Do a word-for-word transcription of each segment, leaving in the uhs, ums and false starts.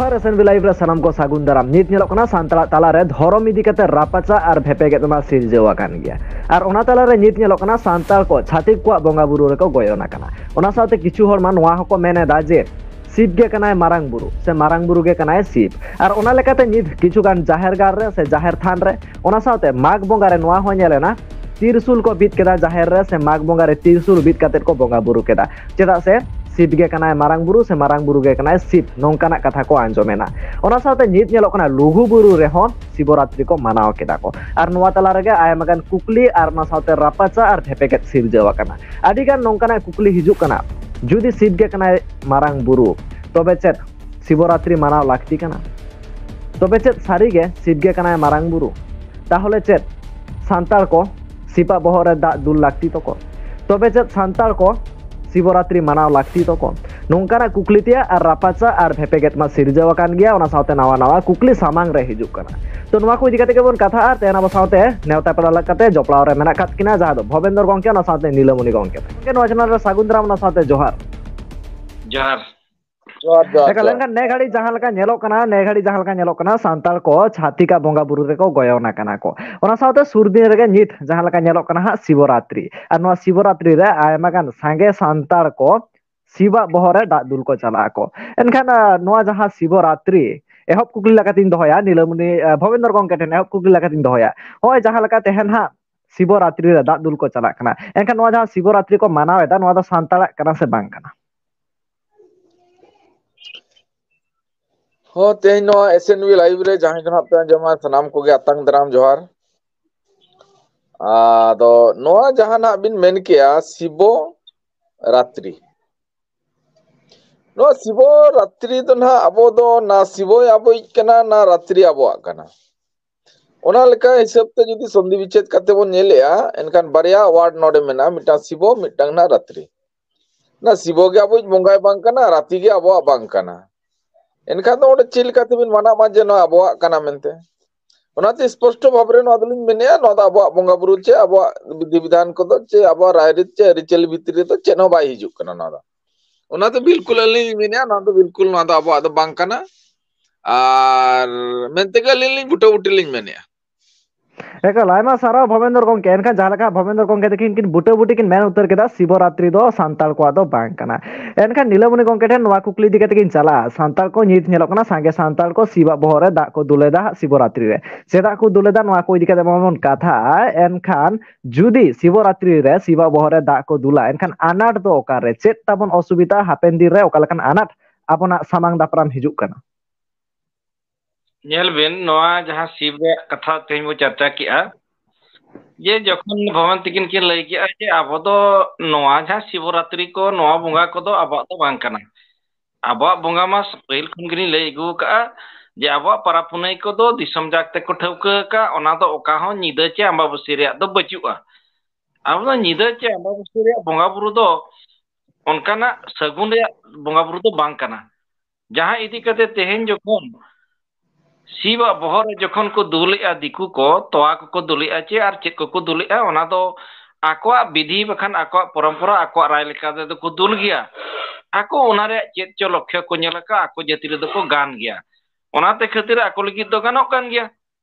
ᱟᱨ S N V Live ᱨᱮ ᱥᱟᱱᱟᱢ ᱠᱚ ᱥᱟᱹᱜᱩᱱ ᱫᱟᱨᱟᱢ᱾ ᱱᱤᱛ ᱧᱮᱞᱚᱜ ᱠᱟᱱᱟ ᱥᱟᱱᱛᱟᱲᱟᱜ ᱛᱟᱞᱟᱨᱮ ᱫᱷᱚᱨᱚᱢ ᱤᱫᱤ ᱠᱟᱛᱮ ᱨᱟᱯᱟᱪᱟᱜ ᱟᱨ ᱵᱷᱮᱯᱮᱜᱮᱫ ᱢᱟ ᱥᱤᱨᱡᱟᱹᱣ ᱟᱠᱟᱱ ᱜᱮᱭᱟ᱾ ᱟᱨ ᱚᱱᱟ ᱛᱟᱞᱟᱨᱮ ᱱᱤᱛ ᱧᱮᱞᱚᱜ ᱠᱟᱱᱟ ᱥᱟᱱᱛᱟᱲ ᱠᱚ ᱪᱷᱟᱹᱛᱤᱠ ᱠᱚᱣᱟᱜ ᱵᱚᱸᱜᱟ ᱵᱩᱨᱩ ᱨᱮᱠᱚ ᱜᱚᱭᱚᱱ ᱟᱠᱟᱱᱟ᱾ ᱚᱱᱟ ᱥᱟᱶᱛᱮ ᱠᱤᱪᱷᱩ ᱦᱚᱲ ᱢᱟ ᱱᱚᱣᱟ ᱦᱚᱸᱠᱚ ᱢᱮᱱ ᱮᱫᱟ ᱡᱮ ᱥᱤᱵ ᱜᱮ ᱠᱟᱱᱟᱭ ᱢᱟᱨᱟᱝ ᱵᱩᱨᱩ ᱥᱮ ᱢᱟᱨᱟᱝ ᱵᱩᱨᱩ ᱜᱮ ᱠᱟᱱᱟᱭ ᱥᱤᱵ᱾ ᱟᱨ ᱚᱱᱟ ᱞᱮᱠᱟᱛᱮ ᱱᱤᱛ ᱠᱤᱪᱷᱩ ᱜᱟᱱ ᱡᱟᱦᱮᱨ ᱜᱟᱲ ᱨᱮ ᱥᱮ ᱡᱟᱦᱮᱨ ᱛᱷᱟᱱ ᱨᱮ, ᱚᱱᱟ ᱥᱟᱶᱛᱮ ᱢᱟᱜᱽ ᱵᱚᱸᱜᱟ ᱨᱮ ᱱᱚᱣᱟ ᱦᱚᱸ ᱧᱮᱞ ᱮᱱᱟ, ᱛᱤᱨᱥᱩᱞ ᱠᱚ ᱵᱤᱫ ᱠᱮᱫᱟ ᱡᱟᱦᱮᱨ ᱨᱮ, ᱥᱮ ᱢᱟᱜᱽ ᱵᱚᱸᱜᱟ ᱨᱮ ᱛᱤᱨᱥᱩᱞ ᱵᱤᱫ ᱠᱟᱛᱮᱫ ᱠᱚ ᱵᱚᱸᱜᱟ ᱵᱩᱨᱩ ᱠᱮᱫᱟ᱾ ᱪᱮᱫᱟᱜ ᱥᱮ ᱥᱤᱵ ᱜᱮ ᱠᱟᱱᱟᱭ ᱢᱟᱨᱟᱝ ᱵᱩᱨᱩ ᱥᱮ ᱢᱟᱨᱟᱝ ᱵᱩᱨᱩ ᱜᱮ ᱠᱟᱱᱟᱭ ᱥᱤᱵ, ᱱᱚᱝᱠᱟᱱᱟᱜ ᱠᱟᱛᱷᱟ ᱠᱚ ᱟᱸᱡᱚᱢ ᱮᱱᱟ᱾ ᱚᱱᱟ ᱥᱟᱶᱛᱮ ᱱᱤᱛ ᱧᱮᱞᱚᱜ ᱠᱟᱱᱟ ᱞᱩᱜᱩ ᱵᱩᱨᱩ ᱨᱮᱦᱚᱸ ᱥᱤᱵᱚᱨᱟᱛᱨᱤ ᱠᱚ ᱢᱟᱱᱟᱣ ᱠᱮᱫᱟ ᱠᱚ᱾ ᱟᱨ ᱱᱚᱣᱟ ᱛᱟᱞᱟ ᱨᱮᱜᱮ ᱟᱭᱢᱟ ᱜᱟᱱ ᱠᱩᱠᱞᱤ ᱟᱨ ᱚᱱᱟ ᱥᱟᱶᱛᱮ ᱨᱟᱯᱟᱪᱟᱜ ᱟᱨ ᱵᱷᱮᱯᱮᱜᱮᱫ ᱥᱤᱨᱡᱟᱹᱣ ᱟᱠᱟᱱᱟ᱾ ᱟᱹᱰᱤ ᱜᱟᱱ ᱱᱚᱝᱠᱟᱱᱟᱜ ᱠᱩᱠᱞᱤ ᱦᱤᱡᱩᱜ ᱠᱟᱱᱟ, ᱡᱩᱫᱤ ᱥᱤᱵ ᱜᱮ ᱠᱟᱱᱟᱭ ᱢᱟᱨᱟᱝ ᱵᱩᱨᱩ, ᱛᱚᱵᱮ ᱪᱮᱫ ᱥᱤᱵᱚᱨᱟᱛᱨᱤ ᱢᱟᱱᱟᱣ ᱞᱟᱹᱠᱛᱤ ᱠᱟᱱᱟ? ᱛᱚᱵᱮ ᱪᱮᱫ ᱥᱟᱹᱨᱤᱜᱮ ᱥᱤᱵ ᱜᱮ ᱠᱟᱱᱟᱭ ᱢᱟᱨᱟᱝ ᱵᱩᱨᱩ? ᱛᱟᱦᱚᱞᱮ ᱪᱮᱫ ᱥᱟᱱᱛᱟᱲ ᱠᱚ ᱥᱤᱵᱟᱜ ᱵᱚᱦᱚᱜ ᱨᱮ ᱫᱟᱜ ᱫᱩᱞ ᱞᱟᱹᱠᱛᱤ ᱛᱟᱠᱚ? ᱛᱚᱵᱮ ᱪᱮᱫ ᱥᱟᱱᱛᱟᱲ ᱠᱚ ᱥᱤᱵᱚᱨᱟᱛᱨᱤ ᱢᱟᱱᱟᱣ ᱞᱟᱹᱠᱛᱤ ᱛᱟᱠᱚ? ᱱᱚᱝᱠᱟᱱᱟᱜ ᱠᱩᱠᱞᱤ ᱛᱮᱭᱟᱜ ᱟᱨ ᱨᱟᱯᱟᱪᱟᱜ ᱟᱨ ᱵᱷᱮᱯᱮᱜᱮᱫ ᱢᱟ ᱥᱤᱨᱡᱟᱹᱣ ᱟᱠᱟᱱ ᱜᱮᱭᱟ, ᱚᱱᱟ ᱥᱟᱶᱛᱮ ᱱᱟᱣᱟ ᱱᱟᱣᱟ ᱠᱩᱠᱞᱤ ᱥᱟᱢᱟᱝ ᱨᱮ ᱦᱤᱡᱩᱜ ᱠᱟᱱᱟ᱾ ᱛᱚ ᱱᱚᱣᱟ ᱠᱚ ᱤᱫᱤ ᱠᱟᱛᱮ ᱜᱮᱵᱚᱱ ᱠᱟᱛᱷᱟᱜᱼᱟ᱾ ᱛᱮᱦᱮᱧ ᱟᱵᱚ ᱥᱟᱶᱛᱮ ᱱᱮᱣᱛᱟ ᱯᱮᱲᱟ ᱞᱮᱠᱟᱛᱮ ᱡᱚᱯᱲᱟᱣ ᱨᱮ ᱢᱮᱱᱟᱜ ᱟᱠᱟᱫ ᱠᱤᱱᱟ, ᱡᱟᱦᱟᱸ ᱫᱚ ᱵᱷᱚᱵᱮᱱᱫᱚᱨ ᱜᱚᱢᱠᱮ, ᱚᱱᱟ ᱥᱟᱶᱛᱮ ᱱᱤᱞᱟᱢᱚᱱᱤ ᱜᱚᱢᱠᱮ᱾ ᱜᱚᱢᱠᱮ, ᱱᱚᱣᱟ ᱪᱮᱱᱮᱞ ᱨᱮ ᱥᱟᱹᱜᱩᱱ ᱫᱟᱨᱟᱢ, ᱚᱱᱟ ᱥᱟᱶᱛᱮ ᱡᱚᱦᱟᱨ᱾ ᱡᱚᱦᱟᱨ᱾ ᱡᱚᱦᱟᱨ, ᱡᱚᱦᱟᱨ, ᱮᱱᱠᱷᱟᱱ ᱡᱚᱦᱟᱨ᱾ ᱮᱱᱠᱷᱟᱱ ᱱᱮ ᱜᱷᱟᱹᱲᱤᱡ ᱡᱟᱦᱟᱸ ᱞᱮᱠᱟ ᱧᱮᱞᱚᱜ ᱠᱟᱱᱟ, ᱱᱮ ᱜᱷᱟᱹᱲᱤᱡ ᱡᱟᱦᱟᱸ ᱞᱮᱠᱟ ᱧᱮᱞᱚᱜ ᱠᱟᱱᱟ, ᱥᱟᱱᱛᱟᱲ ᱠᱚ ᱪᱷᱟᱹᱛᱤᱠᱟᱜ ᱵᱚᱸᱜᱟ ᱵᱩᱨᱩ ᱨᱮᱠᱚ ᱜᱚᱭᱚᱱ ᱟᱠᱟᱱᱟ ᱠᱚ᱾ ᱚᱱᱟ ᱥᱟᱶᱛᱮ ᱥᱩᱨ ᱫᱤᱱ ᱨᱮᱜᱮ ᱱᱤᱛ ᱡᱟᱦᱟᱸ ᱞᱮᱠᱟ ᱧᱮᱞᱚᱜ ᱠᱟᱱᱟ ᱦᱟᱸᱜ ᱥᱤᱵᱚᱨᱟᱛᱨᱤ, ᱟᱨ ᱱᱚᱣᱟ ᱥᱤᱵᱚᱨᱟᱛᱨᱤ ᱨᱮ ᱟᱭᱢᱟ ᱜᱟᱱ ᱥᱟᱸᱜᱮ ᱥᱟᱱᱛᱟᱲ ᱠᱚ ᱥᱤᱵᱟᱜ ᱵᱚᱦᱚᱜ ᱨᱮ ᱫᱟᱜ ᱫᱩᱞ ᱠᱚ ᱪᱟᱞᱟᱜ ᱟᱠᱚ᱾ ᱮᱱᱠᱷᱟᱱ ᱟᱸ, ᱱᱚᱣᱟ ᱡᱟᱦᱟᱸ ᱥᱤᱵᱚᱨᱟᱛᱨᱤ, ᱮᱦᱚᱵ ᱠᱩᱠᱞᱤ ᱞᱮᱠᱟᱛᱤᱧ ᱫᱚᱦᱚᱭᱟ ᱱᱤᱞᱟᱢᱚᱱᱤ ᱟᱸ, ᱵᱷᱚᱵᱮᱱᱫᱚᱨ ᱜᱚᱢᱠᱮ ᱴᱷᱮᱱ ᱮᱦᱚᱵ ᱠᱩᱠᱞᱤ ᱞᱮᱠᱟᱛᱤᱧ ᱫᱚᱦᱚᱭᱟ, ᱱᱚᱜᱼᱚᱭ ᱡᱟᱦᱟᱸ ᱞᱮᱠᱟ ᱛᱮᱦᱮᱧ ᱦᱟᱸᱜ ᱥᱤᱵᱚᱨᱟᱛᱨᱤ ᱨᱮ ᱫᱟᱜ ᱫᱩᱞ ᱠᱚ ᱪᱟᱞᱟᱜ ᱠᱟᱱᱟ, ᱮᱱᱠᱷᱟᱱ ᱱᱚᱣᱟ ᱡᱟᱦᱟᱸ ᱥᱤᱵᱚᱨᱟᱛᱨᱤ ᱠᱚ ᱢᱟᱱᱟᱣ ᱮᱫᱟ, ᱱᱚᱣᱟ ᱫᱚ ᱥᱟᱱᱛᱟᱲᱟᱜ ᱠᱟᱱᱟ ᱥᱮ ᱵᱟᱝ ᱠᱟᱱᱟ? ᱦᱚᱸ, ᱛᱮᱦᱮᱧ ᱱᱚᱣᱟ S N V Live ᱨᱮ ᱡᱟᱦᱟᱸᱭ ᱠᱚ ᱱᱟᱦᱟᱜ ᱯᱮ ᱟᱸᱡᱚᱢᱟ, ᱥᱟᱱᱟᱢ ᱠᱚᱜᱮ ᱟᱛᱟᱝ ᱫᱟᱨᱟᱢ ᱡᱚᱦᱟᱨ᱾ ᱟᱫᱚ ᱱᱚᱣᱟ ᱡᱟᱦᱟᱸ ᱱᱟᱦᱟᱜ ᱵᱤᱱ ᱢᱮᱱ ᱠᱮᱜᱼᱟ, ᱥᱤᱵᱚ ᱨᱟᱛᱨᱤ, ᱱᱚᱣᱟ ᱥᱤᱵᱚ ᱨᱟᱛᱨᱤ ᱫᱚ ᱱᱟᱦᱟᱜ ᱟᱵᱚ ᱫᱚ ᱱᱟ ᱥᱤᱵᱚᱭ ᱟᱵᱚᱭᱤᱡ ᱠᱟᱱᱟ, ᱱᱟ ᱨᱟᱛᱨᱤ ᱟᱵᱚᱣᱟᱜ ᱠᱟᱱᱟ᱾ ᱚᱱᱟ ᱞᱮᱠᱟ ᱦᱤᱥᱟᱹᱵ ᱛᱮ ᱡᱩᱫᱤ ᱥᱚᱱᱫᱷᱤ ᱵᱤᱪᱷᱮᱫ ᱠᱟᱛᱮ ᱵᱚᱱ ᱧᱮᱞᱮᱜᱼᱟ, ᱮᱱᱠᱷᱟᱱ ᱵᱟᱨᱭᱟ ᱣᱟᱨᱰ ᱱᱚᱰᱮ ᱢᱮᱱᱟᱜᱼᱟ, ᱢᱤᱫᱴᱟᱝ ᱥᱤᱵᱚ, ᱢᱤᱫᱴᱟᱝ ᱱᱟᱦᱟᱜ ᱨᱟᱛᱨᱤ᱾ ᱱᱟ ᱥᱤᱵᱚ ᱜᱮ ᱟᱵᱚᱭᱤᱡ ᱵᱚᱸᱜᱟᱭ ᱵᱟᱝ ᱠᱟᱱᱟ, ᱨᱟᱛᱤ ᱜᱮ ᱟᱵᱚᱣᱟᱜ ᱵᱟᱝ ᱠᱟᱱᱟ᱾ ᱮᱱᱠᱷᱟᱱ ᱫᱚ ᱚᱸᱰᱮ ᱪᱮᱫ ᱞᱮᱠᱟ ᱛᱮᱵᱤᱱ ᱢᱟᱱᱟᱣ ᱢᱟ ᱡᱮ ᱱᱚᱣᱟ ᱟᱵᱚᱣᱟᱜ ᱠᱟᱱᱟ ᱢᱮᱱᱛᱮ? ᱚᱱᱟᱛᱮ ᱥᱯᱚᱥᱴᱚ ᱵᱷᱟᱵᱽ ᱨᱮ ᱱᱚᱣᱟ ᱫᱚᱞᱤᱧ ᱢᱮᱱᱮᱜᱼᱟ, ᱱᱚᱣᱟ ᱫᱚ ᱟᱵᱚᱣᱟᱜ ᱵᱚᱸᱜᱟ ᱵᱩᱨᱩ ᱪᱮ ᱟᱵᱚᱣᱟᱜ ᱵᱤᱫᱷᱤ ᱵᱤᱫᱷᱟᱱ ᱠᱚᱫᱚ ᱪᱮ ᱟᱵᱚᱣᱟᱜ ᱨᱟᱭᱨᱤᱛ ᱪᱮ ᱟᱹᱨᱤᱪᱟᱹᱞᱤ ᱵᱷᱤᱛᱨᱤ ᱨᱮᱫᱚ ᱪᱮᱫ ᱦᱚᱸ ᱵᱟᱭ ᱦᱤᱡᱩᱜ ᱠᱟᱱᱟ᱾ ᱱᱚᱣᱟ ᱫᱚ, ᱚᱱᱟᱛᱮ ᱵᱤᱞᱠᱩᱞ ᱟᱹᱞᱤᱧ ᱞᱤᱧ ᱢᱮᱱᱮᱜᱼᱟ, ᱱᱚᱣᱟ ᱫᱚ ᱵᱤᱞᱠᱩᱞ ᱱᱚᱣᱟ ᱫᱚ ᱟᱵᱚᱣᱟᱜ ᱫᱚ ᱵᱟᱝ ᱠᱟᱱᱟ᱾ ᱟᱨ ᱢᱮᱱᱛᱮᱜᱮ ᱟᱹᱞᱤᱧ ᱞᱤᱧ ᱵᱩᱴᱟᱹ ᱵᱩᱴᱤ ᱞᱤᱧ ᱢᱮᱱᱮᱫᱼᱟ᱾ ᱮᱠᱟᱞ, ᱟᱭᱢᱟ ᱥᱟᱨᱦᱟᱣ ᱵᱷᱚᱵᱮᱱᱫᱚᱨ ᱜᱚᱢᱠᱮ᱾ ᱮᱱᱠᱷᱟᱱ ᱡᱟᱦᱟᱸ ᱞᱮᱠᱟ ᱵᱷᱚᱵᱮᱱᱫᱚᱨ ᱜᱚᱢᱠᱮ ᱛᱟᱹᱠᱤᱱ ᱠᱤᱱ ᱵᱩᱴᱟᱹ ᱵᱩᱴᱤ ᱠᱤᱱ ᱢᱮᱱ ᱩᱛᱟᱹᱨ ᱠᱮᱫᱟ, ᱥᱤᱵᱚᱨᱟᱛᱨᱤ ᱫᱚ ᱥᱟᱱᱛᱟᱲ ᱠᱚᱣᱟᱜ ᱫᱚ ᱵᱟᱝ ᱠᱟᱱᱟ᱾ ᱮᱱᱠᱷᱟᱱ ᱱᱤᱞᱟᱢᱚᱱᱤ ᱜᱚᱢᱠᱮ ᱴᱷᱮᱱ ᱱᱚᱣᱟ ᱠᱩᱠᱞᱤ ᱤᱫᱤ ᱠᱟᱛᱮ ᱜᱤᱧ ᱪᱟᱞᱟᱜᱼᱟ, ᱥᱟᱱᱛᱟᱲ ᱠᱚ ᱱᱤᱛ ᱧᱮᱞᱚᱜ ᱠᱟᱱᱟ ᱥᱟᱸᱜᱮ ᱥᱟᱱᱛᱟᱲ ᱠᱚ ᱥᱤᱵᱟᱜ ᱵᱚᱦᱚᱜ ᱨᱮ ᱫᱟᱜ ᱠᱚ ᱫᱩᱞᱮᱫᱟ ᱦᱟᱸᱜ ᱥᱤᱵᱚᱨᱟᱛᱨᱤ ᱨᱮ᱾ ᱪᱮᱫᱟᱜ ᱠᱚ ᱫᱩᱞᱮᱫᱟ, ᱱᱚᱣᱟ ᱠᱚ ᱤᱫᱤ ᱠᱟᱛᱮ ᱢᱟ ᱵᱚᱱ ᱠᱟᱛᱷᱟᱜᱼᱟ᱾ ᱮᱱᱠᱷᱟᱱ ᱡᱩᱫᱤ ᱥᱤᱵᱚᱨᱟᱛᱨᱤ ᱨᱮ ᱥᱤᱵᱟᱜ ᱵᱚᱦᱚᱜ ᱨᱮ ᱫᱟᱜ ᱠᱚ ᱫᱩᱞᱟ, ᱮᱱᱠᱷᱟᱱ ᱟᱱᱟᱴ ᱫᱚ ᱚᱠᱟᱨᱮ? ᱪᱮᱫ ᱛᱟᱵᱚᱱ ᱚᱥᱩᱵᱤᱫᱷᱟ? ᱦᱟᱯᱮᱱ ᱫᱤᱱ ᱨᱮ ᱚᱠᱟ ᱞᱮᱠᱟᱱ ᱟᱱᱟᱴ ᱟᱵᱚᱱᱟᱜ ᱥᱟᱢᱟᱝ ᱫᱟᱯᱨᱟᱢ ᱦᱤᱡᱩᱜ ᱠᱟᱱᱟ? ᱧᱮᱞ ᱵᱤᱱ, ᱱᱚᱣᱟ ᱡᱟᱦᱟᱸ ᱥᱤᱵ ᱨᱮᱭᱟᱜ ᱠᱟᱛᱷᱟ ᱛᱮᱦᱮᱧ ᱵᱚ ᱪᱟᱨᱪᱟ ᱠᱮᱜᱼᱟ, ᱡᱮ ᱡᱚᱠᱷᱚᱱ ᱵᱷᱚᱵᱚᱱ ᱛᱤᱠᱤᱱ ᱠᱤᱱ ᱞᱟᱹᱭ ᱠᱮᱜᱼᱟ ᱡᱮ ᱟᱵᱚ ᱫᱚ ᱱᱚᱣᱟ ᱡᱟᱦᱟᱸ ᱥᱤᱵᱚᱨᱟᱛᱨᱤ ᱠᱚ, ᱱᱚᱣᱟ ᱵᱚᱸᱜᱟ ᱠᱚᱫᱚ ᱟᱵᱚᱣᱟᱜ ᱫᱚ ᱵᱟᱝ ᱠᱟᱱᱟ᱾ ᱟᱵᱚᱣᱟᱜ ᱵᱚᱸᱜᱟ ᱢᱟ ᱯᱟᱹᱦᱤᱞ ᱠᱷᱚᱱ ᱜᱮᱞᱤᱧ ᱞᱟᱹᱭ ᱟᱹᱜᱩ ᱟᱠᱟᱫᱼᱟ ᱡᱮ ᱟᱵᱚᱣᱟᱜ ᱯᱟᱨᱟᱵᱽ ᱯᱩᱱᱟᱹᱭ ᱠᱚᱫᱚ ᱫᱤᱥᱚᱢ ᱡᱟᱠ ᱛᱮᱠᱚ ᱴᱷᱟᱹᱣᱠᱟᱹ ᱟᱠᱟᱫ, ᱚᱱᱟ ᱫᱚ ᱚᱠᱟ ᱦᱚᱸ ᱧᱤᱫᱟᱹ ᱪᱮ ᱟᱢᱵᱟᱵᱟᱹᱥᱭᱟᱹ ᱨᱮᱭᱟᱜ ᱫᱚ ᱵᱟᱹᱪᱩᱜᱼᱟ᱾ ᱟᱵᱚ ᱫᱚ ᱧᱤᱫᱟᱹ ᱪᱮ ᱟᱢᱵᱟᱵᱟᱹᱥᱭᱟᱹ ᱨᱮᱭᱟᱜ ᱵᱚᱸᱜᱟ ᱵᱩᱨᱩ ᱫᱚ ᱚᱱᱠᱟᱱᱟᱜ ᱥᱟᱹᱜᱩᱱ ᱨᱮᱭᱟᱜ ᱵᱚᱸᱜᱟ ᱵᱩᱨᱩ ᱫᱚ ᱵᱟᱝ ᱠᱟᱱᱟ᱾ ᱡᱟᱦᱟᱸ ᱤᱫᱤ ᱠᱟᱛᱮ ᱛᱮᱦᱮᱧ ᱡᱚᱠᱷᱚᱱ ᱥᱤᱵᱟᱜ ᱵᱚᱦᱚᱜ ᱨᱮ ᱡᱚᱠᱷᱚᱱ ᱠᱚ ᱫᱩᱞᱮᱜᱼᱟ ᱫᱤᱠᱩ ᱠᱚ, ᱛᱚᱣᱟ ᱠᱚᱠᱚ ᱫᱩᱞᱮᱜᱼᱟ ᱪᱮ ᱟᱨ ᱪᱮᱫ ᱠᱚᱠᱚ ᱫᱩᱞᱮᱜᱼᱟ, ᱚᱱᱟ ᱫᱚ ᱟᱠᱚᱣᱟᱜ ᱵᱤᱫᱷᱤ ᱵᱟᱠᱷᱟᱱ ᱟᱠᱚᱣᱟᱜ ᱯᱚᱨᱚᱢᱯᱚᱨᱟ, ᱟᱠᱚᱣᱟᱜ ᱨᱟᱭ ᱞᱮᱠᱟ ᱛᱮᱫᱚ ᱠᱚ ᱫᱩᱞ ᱜᱮᱭᱟ᱾ ᱟᱠᱚ ᱚᱱᱟ ᱨᱮᱭᱟᱜ ᱪᱮᱫ ᱪᱚ ᱞᱚᱠᱠᱷᱚ ᱠᱚ ᱧᱮᱞ ᱟᱠᱟᱫ, ᱟᱠᱚ ᱡᱟᱹᱛᱤ ᱨᱮᱫᱚ ᱠᱚ ᱜᱟᱱ ᱜᱮᱭᱟ᱾ ᱚᱱᱟᱛᱮ ᱠᱷᱟᱹᱛᱤᱨ ᱟᱠᱚ ᱞᱟᱹᱜᱤᱫ ᱫᱚ ᱜᱟᱱᱚᱜ ᱠᱟᱱ ᱜᱮᱭᱟ᱾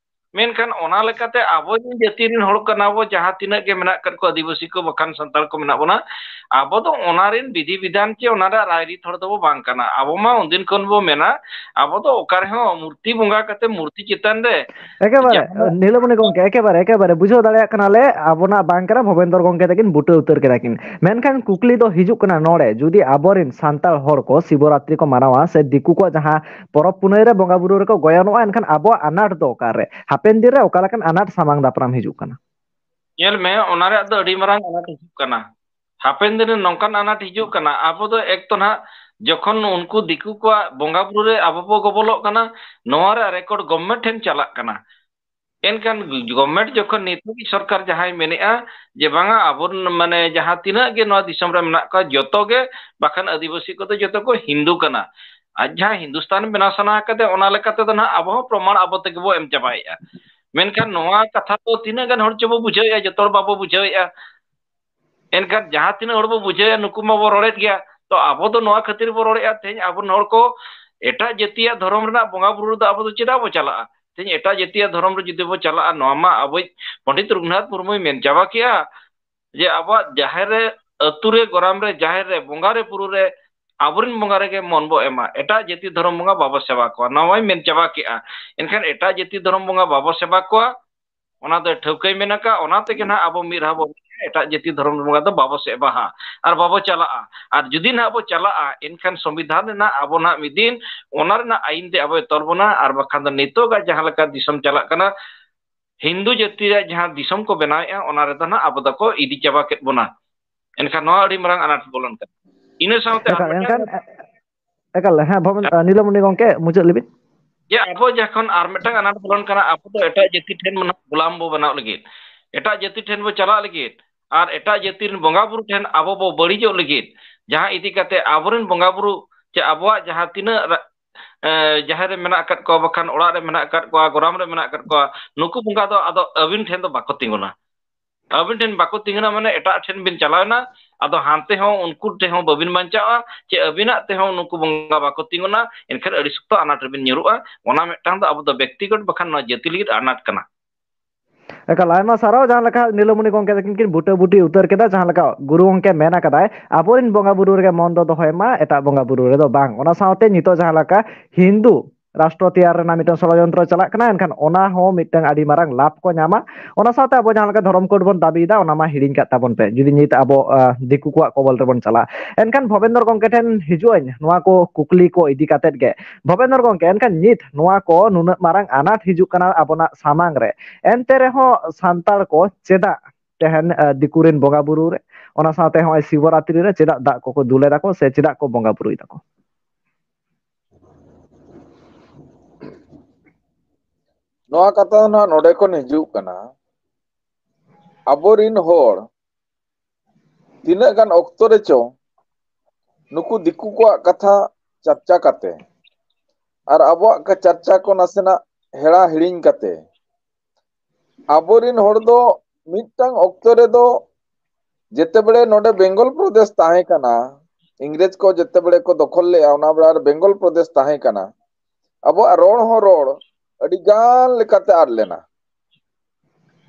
ᱢᱮᱱᱠᱷᱟᱱ ᱚᱱᱟ ᱞᱮᱠᱟᱛᱮ ᱟᱵᱚ ᱨᱮᱱ ᱡᱟᱹᱛᱤ ᱨᱮᱱ ᱦᱚᱲ ᱠᱟᱱᱟ ᱵᱚ, ᱡᱟᱦᱟᱸ ᱛᱤᱱᱟᱹᱜ ᱜᱮ ᱢᱮᱱᱟᱜ ᱟᱠᱟᱫ ᱠᱚ ᱟᱹᱫᱤᱵᱟᱹᱥᱤ ᱠᱚ ᱵᱟᱠᱷᱟᱱ ᱥᱟᱱᱛᱟᱲ ᱠᱚ ᱢᱮᱱᱟᱜ ᱵᱚᱱᱟ, ᱟᱵᱚ ᱫᱚ ᱚᱱᱟ ᱨᱮᱱ ᱵᱤᱫᱷᱤ ᱵᱤᱫᱷᱟᱱ ᱪᱮ ᱚᱱᱟ ᱨᱮᱭᱟᱜ ᱨᱟᱭᱨᱤᱛ ᱦᱚᱲ ᱫᱚᱵᱚ ᱵᱟᱝ ᱠᱟᱱᱟ᱾ ᱟᱵᱚ ᱢᱟ ᱩᱱᱫᱤᱱ ᱠᱷᱚᱱ ᱵᱚ ᱢᱮᱱᱟ, ᱟᱵᱚ ᱫᱚ ᱚᱠᱟ ᱨᱮᱦᱚᱸ ᱢᱩᱨᱛᱤ ᱵᱚᱸᱜᱟ ᱠᱟᱛᱮ ᱢᱩᱨᱛᱤ ᱪᱮᱛᱟᱱ ᱨᱮ ᱮᱠᱮᱵᱟᱨᱮ, ᱡᱟᱦᱟᱸ ᱱᱤᱞᱟᱢᱚᱱᱤ ᱜᱚᱢᱠᱮ, ᱮᱠᱮᱵᱟᱨᱮ, ᱮᱠᱮᱵᱟᱨᱮ ᱵᱩᱡᱷᱟᱹᱣ ᱫᱟᱲᱮᱭᱟᱜ ᱠᱟᱱᱟᱞᱮ, ᱟᱵᱚᱱᱟᱜ ᱵᱟᱝ ᱠᱟᱱᱟ, ᱵᱷᱚᱵᱮᱱᱫᱚᱨ ᱜᱚᱢᱠᱮ ᱛᱟᱹᱠᱤᱱ ᱵᱩᱴᱟᱹ ᱩᱛᱟᱹᱨ ᱠᱮᱫᱟ ᱠᱤᱱ᱾ ᱢᱮᱱᱠᱷᱟᱱ ᱠᱩᱠᱞᱤ ᱫᱚ ᱦᱤᱡᱩᱜ ᱠᱟᱱᱟ ᱱᱚᱰᱮ, ᱡᱩᱫᱤ ᱟᱵᱚᱨᱮᱱ ᱥᱟᱱᱛᱟᱲ ᱦᱚᱲ ᱠᱚ ᱥᱤᱵᱚᱨᱟᱛᱨᱤ ᱠᱚ ᱢᱟᱱᱟᱣᱟ ᱥᱮ ᱫᱤᱠᱩ ᱠᱚᱣᱟᱜ ᱡᱟᱦᱟᱸ ᱯᱚᱨᱚᱵᱽ ᱯᱩᱱᱟᱹᱭ ᱨᱮ ᱵᱚᱸᱜᱟ ᱵᱩᱨᱩ ᱨᱮᱠᱚ ᱜᱚᱭᱚᱱᱚᱜᱼᱟ, ᱮᱱᱠᱷᱟᱱ ᱟᱵᱚᱣᱟᱜ ᱟᱱᱟᱴ ᱫᱚ ᱚᱠᱟᱨᱮ? ᱦᱟᱯᱮᱱ ᱫᱤᱱ ᱨᱮ ᱚᱠᱟ ᱞᱮᱠᱟᱱ ᱟᱱᱟᱴ ᱥᱟᱢᱟᱝ ᱫᱟᱯᱨᱟᱢ ᱦᱤᱡᱩᱜ ᱠᱟᱱᱟ? ᱧᱮᱞ ᱢᱮ, ᱚᱱᱟ ᱨᱮᱭᱟᱜ ᱫᱚ ᱟᱹᱰᱤ ᱢᱟᱨᱟᱝ ᱟᱱᱟᱴ ᱦᱤᱡᱩᱜ ᱠᱟᱱᱟ᱾ ᱦᱟᱯᱮᱱ ᱫᱤᱱ ᱨᱮ ᱱᱚᱝᱠᱟᱱ ᱟᱱᱟᱴ ᱦᱤᱡᱩᱜ ᱠᱟᱱᱟ, ᱟᱵᱚ ᱫᱚ ᱮᱠ ᱛᱚ ᱱᱟᱦᱟᱜ ᱡᱚᱠᱷᱚᱱ ᱩᱱᱠᱩ ᱫᱤᱠᱩ ᱠᱚᱣᱟᱜ ᱵᱚᱸᱜᱟ ᱵᱩᱨᱩ ᱨᱮ ᱟᱵᱚ ᱵᱚ ᱜᱚᱵᱚᱞᱚᱜ ᱠᱟᱱᱟ, ᱱᱚᱣᱟ ᱨᱮᱭᱟᱜ ᱨᱮᱠᱚᱨᱰ ᱜᱚᱵᱷᱢᱮᱱᱴ ᱴᱷᱮᱱ ᱪᱟᱞᱟᱜ ᱠᱟᱱᱟ᱾ ᱮᱱᱠᱷᱟᱱ ᱜᱚᱵᱷᱢᱮᱱᱴ ᱡᱚᱠᱷᱚᱱ ᱱᱤᱛᱚᱜ ᱥᱚᱨᱠᱟᱨ ᱡᱟᱦᱟᱸᱭ ᱢᱮᱱᱮᱫᱼᱟ ᱡᱮ ᱵᱟᱝᱟ, ᱟᱵᱚ ᱢᱟᱱᱮ ᱡᱟᱦᱟᱸ ᱛᱤᱱᱟᱹᱜ ᱜᱮ ᱱᱚᱣᱟ ᱫᱤᱥᱚᱢ ᱨᱮ ᱢᱮᱱᱟᱜ ᱠᱚᱣᱟ, ᱡᱚᱛᱚ ᱜᱮ, ᱵᱟᱠᱷᱟᱱ ᱟᱹᱫᱤᱵᱟᱹᱥᱤ ᱠᱚᱫᱚ ᱡᱚᱛᱚ ᱠᱚ ᱦᱤᱱᱫᱩ ᱠᱟᱱᱟ᱾ ᱟᱨ ᱡᱟᱦᱟᱸ ᱦᱤᱱᱫᱩᱥᱛᱟᱱ ᱵᱮᱱᱟᱣ ᱥᱟᱱᱟ ᱠᱟᱫᱮ, ᱚᱱᱟ ᱞᱮᱠᱟ ᱛᱮᱫᱚ ᱱᱟᱦᱟᱜ ᱟᱵᱚ ᱦᱚᱸ ᱯᱨᱚᱢᱟᱬ ᱟᱵᱚ ᱛᱮᱜᱮ ᱵᱚ ᱮᱢ ᱪᱟᱵᱟᱭᱮᱫᱼᱟ᱾ ᱢᱮᱱᱠᱷᱟᱱ ᱱᱚᱣᱟ ᱠᱟᱛᱷᱟ ᱫᱚ ᱛᱤᱱᱟᱹᱜ ᱜᱟᱱ ᱦᱚᱲ ᱪᱚᱵᱚ ᱵᱩᱡᱷᱟᱹᱣᱮᱫᱼᱟ? ᱡᱚᱛᱚ ᱦᱚᱲ ᱵᱟᱵᱚ ᱵᱩᱡᱷᱟᱹᱣᱮᱫᱼᱟ᱾ ᱮᱱᱠᱷᱟᱱ ᱡᱟᱦᱟᱸ ᱛᱤᱱᱟᱹᱜ ᱦᱚᱲ ᱵᱚ ᱵᱩᱡᱷᱟᱹᱣᱮᱫᱼᱟ, ᱱᱩᱠᱩ ᱢᱟᱵᱚ ᱨᱚᱲᱮᱫ ᱜᱮᱭᱟ᱾ ᱛᱚ ᱟᱵᱚ ᱫᱚ ᱱᱚᱣᱟ ᱠᱷᱟᱹᱛᱤᱨ ᱵᱚ ᱨᱚᱲᱮᱫᱼᱟ, ᱛᱮᱦᱮᱧ ᱟᱵᱚ ᱨᱮᱱ ᱦᱚᱲ ᱠᱚ ᱮᱴᱟᱜ ᱡᱟᱹᱛᱤᱭᱟᱜ ᱫᱷᱚᱨᱚᱢ ᱨᱮᱱᱟᱜ ᱵᱚᱸᱜᱟ ᱵᱩᱨᱩ ᱨᱮᱫᱚ ᱟᱵᱚ ᱫᱚ ᱪᱮᱫᱟᱜ ᱵᱚ ᱪᱟᱞᱟᱜᱼᱟ? ᱛᱮᱦᱮᱧ ᱮᱴᱟᱜ ᱡᱟᱹᱛᱤᱭᱟᱜ ᱫᱷᱚᱨᱚᱢ ᱨᱮ ᱡᱩᱫᱤ ᱵᱚ ᱪᱟᱞᱟᱜᱼᱟ, ᱱᱚᱣᱟ ᱢᱟ ᱟᱵᱚᱭᱤᱡ ᱯᱚᱱᱰᱤᱛ ᱨᱚᱜᱷᱩᱱᱟᱛᱷ ᱢᱩᱨᱢᱩᱭ ᱢᱮᱱ ᱪᱟᱵᱟ ᱠᱮᱜᱼᱟ ᱡᱮ ᱟᱵᱚᱣᱟᱜ ᱡᱟᱦᱮᱨ ᱨᱮ, ᱟᱹᱛᱩ ᱨᱮ, ᱜᱚᱨᱟᱢ ᱨᱮ, ᱡᱟᱦᱮᱨ ᱨᱮ, ᱵᱚᱸᱜᱟ ᱨᱮ, ᱵᱩᱨᱩ ᱨᱮ, ᱟᱵᱚᱨᱮᱱ ᱵᱚᱸᱜᱟ ᱨᱮᱜᱮ ᱢᱚᱱ ᱵᱚ ᱮᱢᱟ, ᱮᱴᱟᱜ ᱡᱟᱹᱛᱤ ᱫᱷᱚᱨᱚᱢ ᱵᱚᱸᱜᱟ ᱵᱟᱵᱚ ᱥᱮᱵᱟ ᱠᱚᱣᱟ, ᱱᱚᱣᱟᱭ ᱢᱮᱱ ᱪᱟᱵᱟ ᱠᱮᱜᱼᱟ᱾ ᱮᱱᱠᱷᱟᱱ ᱮᱴᱟᱜ ᱡᱟᱹᱛᱤ ᱫᱷᱚᱨᱚᱢ ᱵᱚᱸᱜᱟ ᱵᱟᱵᱚ ᱥᱮᱵᱟ ᱠᱚᱣᱟ, ᱚᱱᱟ ᱫᱚ ᱴᱷᱟᱹᱣᱠᱟᱹᱭ ᱢᱮᱱ ᱟᱠᱟᱫ᱾ ᱚᱱᱟ ᱛᱮᱜᱮ ᱱᱟᱦᱟᱜ ᱟᱵᱚ ᱢᱤᱫ ᱫᱷᱟᱣ ᱵᱚ ᱢᱮᱱᱟ, ᱮᱴᱟᱜ ᱡᱟᱹᱛᱤ ᱫᱷᱚᱨᱚᱢ ᱵᱚᱸᱜᱟ ᱫᱚ ᱵᱟᱵᱚ ᱥᱮᱵᱟᱦᱟ ᱟᱨ ᱵᱟᱵᱚ ᱪᱟᱞᱟᱜᱼᱟ᱾ ᱟᱨ ᱡᱩᱫᱤ ᱱᱟᱦᱟᱜ ᱵᱚ ᱪᱟᱞᱟᱜᱼᱟ, ᱮᱱᱠᱷᱟᱱ ᱥᱚᱝᱵᱤᱫᱷᱟᱱ ᱨᱮᱱᱟᱜ ᱟᱵᱚ ᱱᱟᱦᱟᱜ ᱢᱤᱫ ᱫᱤᱱ ᱚᱱᱟ ᱨᱮᱱᱟᱜ ᱟᱹᱭᱤᱱ ᱛᱮ ᱟᱵᱚᱭ ᱛᱚᱞ ᱵᱚᱱᱟ, ᱟᱨ ᱵᱟᱠᱷᱟᱱ ᱫᱚ ᱱᱤᱛᱚᱜᱟᱜ ᱡᱟᱦᱟᱸ ᱞᱮᱠᱟ ᱫᱤᱥᱚᱢ ᱪᱟᱞᱟᱜ ᱠᱟᱱᱟ, ᱦᱤᱱᱫᱩ ᱡᱟᱹᱛᱤ ᱨᱮᱭᱟᱜ ᱡᱟᱦᱟᱸ ᱫᱤᱥᱚᱢ ᱠᱚ ᱵᱮᱱᱟᱣᱮᱫᱼᱟ, ᱚᱱᱟ ᱨᱮᱫᱚ ᱱᱟᱦᱟᱜ ᱟᱵᱚ ᱫᱚᱠᱚ ᱤᱫᱤ ᱪᱟᱵᱟ ᱠᱮᱫ ᱵᱚᱱᱟ᱾ ᱮᱱᱠᱷᱟᱱ ᱱᱚᱣᱟ ᱟᱹᱰᱤ ᱢᱟᱨᱟᱝ ᱟᱱᱟᱴ ᱵᱚᱞᱚᱱ ᱠᱟᱱᱟ᱾ ᱤᱱᱟᱹ ᱥᱟᱶᱛᱮ ᱟᱨ ᱮᱠᱟᱞ, ᱢᱤᱫᱴᱟᱝ ᱮᱱᱠᱷᱟᱱ, ᱮᱠᱟᱞ, ᱦᱮᱸ, ᱵᱷᱚᱵᱮᱱ, ᱟᱸ, ᱱᱤᱞᱚᱢᱚᱱᱤ ᱜᱚᱢᱠᱮ, ᱢᱩᱪᱟᱹᱫ ᱞᱟᱹᱜᱤᱫ᱾ ᱡᱮ ᱟᱵᱚ ᱡᱚᱠᱷᱚᱱ ᱟᱨ ᱢᱤᱫᱴᱟᱝ ᱟᱱᱟᱴ ᱵᱚᱞᱚᱱ ᱠᱟᱱᱟ, ᱟᱵᱚ ᱫᱚ ᱮᱴᱟᱜ ᱡᱟᱹᱛᱤ ᱴᱷᱮᱱ ᱢᱟᱱᱮ ᱜᱳᱞᱟᱢ ᱵᱚ ᱵᱮᱱᱟᱜ ᱞᱟᱹᱜᱤᱫ, ᱮᱴᱟᱜ ᱡᱟᱹᱛᱤ ᱴᱷᱮᱱ ᱵᱚ ᱪᱟᱞᱟᱜ ᱞᱟᱹᱜᱤᱫ, ᱟᱨ ᱮᱴᱟᱜ ᱡᱟᱹᱛᱤ ᱨᱮᱱ ᱵᱚᱸᱜᱟ ᱵᱩᱨᱩ ᱴᱷᱮᱱ ᱟᱵᱚ ᱵᱚ ᱵᱟᱹᱲᱤᱡᱚᱜ ᱞᱟᱹᱜᱤᱫ, ᱡᱟᱦᱟᱸ ᱤᱫᱤ ᱠᱟᱛᱮ ᱟᱵᱚᱨᱮᱱ ᱵᱚᱸᱜᱟ ᱵᱩᱨᱩ ᱪᱮ ᱟᱵᱚᱣᱟᱜ ᱡᱟᱦᱟᱸ ᱛᱤᱱᱟᱹᱜ ᱨᱟ-, ᱮ, ᱡᱟᱦᱮᱨ ᱨᱮ ᱢᱮᱱᱟᱜ ᱟᱠᱟᱫ ᱠᱚᱣᱟ, ᱵᱟᱠᱷᱟᱱ ᱚᱲᱟᱜ ᱨᱮ ᱢᱮᱱᱟᱜ ᱟᱠᱟᱫ ᱠᱚᱣᱟ, ᱜᱚᱨᱟᱢ ᱨᱮ ᱢᱮᱱᱟᱜ ᱟᱠᱟᱫ ᱠᱚᱣᱟ, ᱱᱩᱠᱩ ᱵᱚᱸᱜᱟ ᱫᱚ ᱟᱫᱚ ᱟᱹᱵᱤᱱ ᱴᱷᱮᱱ ᱫᱚ ᱵᱟᱠᱚ ᱛᱤᱸᱜᱩᱱᱟ᱾ ᱟᱹᱵᱤᱱ ᱴᱷᱮᱱ ᱵᱟᱠᱚ ᱛᱤᱸᱜᱩᱱᱟ, ᱢᱟᱱᱮ ᱮᱴᱟᱜ ᱴᱷᱮᱱ ᱵᱤᱱ ᱪᱟᱞᱟᱣᱮᱱᱟ, ᱟᱫᱚ ᱦᱟᱱᱛᱮ ᱦᱚᱸ ᱩᱱᱠᱩ ᱴᱷᱮᱱ ᱦᱚᱸ ᱵᱟᱹᱵᱤᱱ ᱵᱟᱧᱪᱟᱜᱼᱟ, ᱪᱮ ᱟᱹᱵᱤᱱᱟᱜ ᱛᱮᱦᱚᱸ ᱱᱩᱠᱩ ᱵᱚᱸᱜᱟ ᱵᱟᱠᱚ ᱛᱤᱸᱜᱩᱱᱟ, ᱮᱱᱠᱷᱟᱱ ᱟᱹᱰᱤ ᱥᱚᱠᱛᱚ ᱟᱱᱟᱴ ᱨᱮᱵᱤᱱ ᱧᱩᱨᱩᱜᱼᱟ᱾ ᱚᱱᱟ ᱢᱤᱫᱴᱟᱝ ᱫᱚ ᱟᱵᱚ ᱫᱚ ᱵᱮᱠᱛᱤᱜᱚᱛ ᱵᱟᱠᱷᱟᱱ ᱱᱚᱣᱟ ᱡᱟᱹᱛᱤ ᱞᱟᱹᱜᱤᱫ ᱟᱱᱟᱴ ᱠᱟᱱᱟ᱾ ᱮᱠᱟᱞ, ᱟᱭᱢᱟ ᱥᱟᱨᱦᱟᱣ᱾ ᱡᱟᱦᱟᱸ ᱞᱮᱠᱟ ᱱᱤᱞᱚᱢᱚᱱᱤ ᱜᱚᱢᱠᱮ ᱛᱟᱹᱠᱤᱱ ᱠᱤᱱ ᱵᱩᱴᱟᱹ ᱵᱩᱴᱤ ᱩᱛᱟᱹᱨ ᱠᱮᱫᱟ, ᱡᱟᱦᱟᱸ ᱞᱮᱠᱟ ᱜᱩᱨᱩ ᱜᱚᱢᱠᱮ ᱢᱮᱱ ᱟᱠᱟᱫᱟᱭ, ᱟᱵᱚᱨᱮᱱ ᱵᱚᱸᱜᱟ ᱵᱩᱨᱩ ᱨᱮᱜᱮ ᱢᱚᱱ ᱫᱚ ᱫᱚᱦᱚᱭ ᱢᱟ, ᱮᱴᱟᱜ ᱵᱚᱸᱜᱟ ᱵᱩᱨᱩ ᱨᱮᱫᱚ ᱵᱟᱝ᱾ ᱚᱱᱟ ᱥᱟᱶᱛᱮ ᱱᱤᱛᱚᱜ ᱡᱟᱦᱟᱸ ᱞᱮᱠᱟ ᱦᱤᱱᱫᱩ ᱨᱟᱥᱴᱨᱚ ᱛᱮᱭᱟᱨ ᱨᱮᱱᱟᱜ ᱢᱤᱫᱴᱟᱝ ᱥᱚᱲᱚᱡᱚᱱᱛᱨᱚ ᱪᱟᱞᱟᱜ ᱠᱟᱱᱟ, ᱮᱱᱠᱷᱟᱱ ᱚᱱᱟ ᱦᱚᱸ ᱢᱤᱫᱴᱟᱝ ᱟᱹᱰᱤ ᱢᱟᱨᱟᱝ ᱞᱟᱵᱷ ᱠᱚ ᱧᱟᱢᱟ᱾ ᱚᱱᱟ ᱥᱟᱶᱛᱮ ᱟᱵᱚ ᱡᱟᱦᱟᱸ ᱞᱮᱠᱟ ᱫᱷᱚᱨᱚᱢ ᱠᱳᱰ ᱵᱚᱱ ᱫᱟᱹᱵᱤᱭᱮᱫᱟ, ᱚᱱᱟ ᱢᱟ ᱦᱤᱲᱤᱧ ᱠᱟᱜ ᱛᱟᱵᱚᱱ ᱯᱮ᱾ ᱡᱩᱫᱤ ᱱᱤᱛ ᱟᱵᱚ, ᱟᱸ, ᱫᱤᱠᱩ ᱠᱚᱣᱟᱜ ᱠᱚᱵᱚᱞ ᱨᱮᱵᱚᱱ ᱪᱟᱞᱟᱜᱼᱟ, ᱮᱱᱠᱷᱟᱱ ᱵᱷᱚᱵᱮᱱᱫᱨᱚ ᱜᱚᱢᱠᱮ ᱴᱷᱮᱱ ᱦᱤᱡᱩᱜ ᱟᱹᱧ ᱱᱚᱣᱟ ᱠᱚ ᱠᱩᱠᱞᱤ ᱠᱚ ᱤᱫᱤ ᱠᱟᱛᱮᱫ ᱜᱮ᱾ ᱵᱷᱚᱵᱮᱱᱫᱨᱚ ᱜᱚᱢᱠᱮ, ᱮᱱᱠᱷᱟᱱ ᱱᱤᱛ ᱱᱚᱣᱟ ᱠᱚ ᱱᱩᱱᱟᱹᱜ ᱢᱟᱨᱟᱝ ᱟᱱᱟᱴ ᱦᱤᱡᱩᱜ ᱠᱟᱱᱟ ᱟᱵᱚᱱᱟᱜ ᱥᱟᱢᱟᱝ ᱨᱮ, ᱮᱱᱛᱮ ᱨᱮᱦᱚᱸ ᱥᱟᱱᱛᱟᱲ ᱠᱚ ᱪᱮᱫᱟᱜ ᱛᱮᱦᱮᱧ, ᱟᱸ, ᱫᱤᱠᱩ ᱨᱮᱱ ᱵᱚᱸᱜᱟ ᱵᱩᱨᱩ ᱨᱮ, ᱚᱱᱟ ᱥᱟᱶᱛᱮ ᱦᱚᱸᱜᱼᱚᱭ ᱥᱤᱵᱚᱨᱟᱛᱨᱤ ᱨᱮ ᱪᱮᱫᱟᱜ ᱫᱟᱜ ᱠᱚᱠᱚ ᱫᱩᱞ ᱮᱫᱟ ᱠᱚ ᱥᱮ ᱪᱮᱫᱟᱜ ᱠᱚ ᱵᱚᱸᱜᱟ ᱵᱩᱨᱩᱭ ᱫᱟᱠᱚ? ᱱᱚᱣᱟ ᱠᱟᱛᱷᱟ ᱫᱚ ᱱᱟᱦᱟᱜ ᱱᱚᱰᱮ ᱠᱷᱚᱱ ᱦᱤᱡᱩᱜ ᱠᱟᱱᱟ, ᱟᱵᱚᱨᱤᱱ ᱦᱚᱲ ᱛᱤᱱᱟᱹᱜ ᱜᱟᱱ ᱚᱠᱛᱚ ᱨᱮᱪᱚ ᱱᱩᱠᱩ ᱫᱤᱠᱩ ᱠᱚᱣᱟᱜ ᱠᱟᱛᱷᱟ ᱪᱟᱨᱪᱟ ᱠᱟᱛᱮ ᱟᱨ ᱟᱵᱚᱣᱟᱜ ᱠᱟ-, ᱪᱟᱨᱪᱟ ᱠᱚ ᱱᱟᱥᱮᱱᱟᱜ ᱦᱮᱲᱟ ᱦᱤᱲᱤᱧ ᱠᱟᱛᱮ, ᱟᱵᱚᱨᱤᱱ ᱦᱚᱲ ᱫᱚ ᱢᱤᱫᱴᱟᱝ ᱚᱠᱛᱚ ᱨᱮᱫᱚ ᱡᱮᱛᱮᱵᱮᱲᱮ ᱱᱚᱰᱮ ᱵᱮᱝᱜᱚᱞ ᱯᱨᱚᱫᱮᱥ ᱛᱟᱦᱮᱸ ᱠᱟᱱᱟ, ᱤᱝᱨᱮᱡᱽ ᱠᱚ ᱡᱮᱛᱮ ᱵᱮᱲᱮ ᱠᱚ ᱫᱚᱠᱷᱚᱞ ᱞᱮᱫᱼᱟ, ᱚᱱᱟ ᱵᱮᱲᱟ ᱨᱮ ᱵᱮᱝᱜᱚᱞ ᱯᱨᱚᱫᱮᱥ ᱛᱟᱦᱮᱸ ᱠᱟᱱᱟ᱾ ᱟᱵᱚᱣᱟᱜ ᱨᱚᱲ ᱦᱚᱸ ᱨᱚᱲ ᱟᱹᱰᱤ ᱜᱟᱱ ᱞᱮᱠᱟᱛᱮ ᱟᱫ ᱞᱮᱱᱟ᱾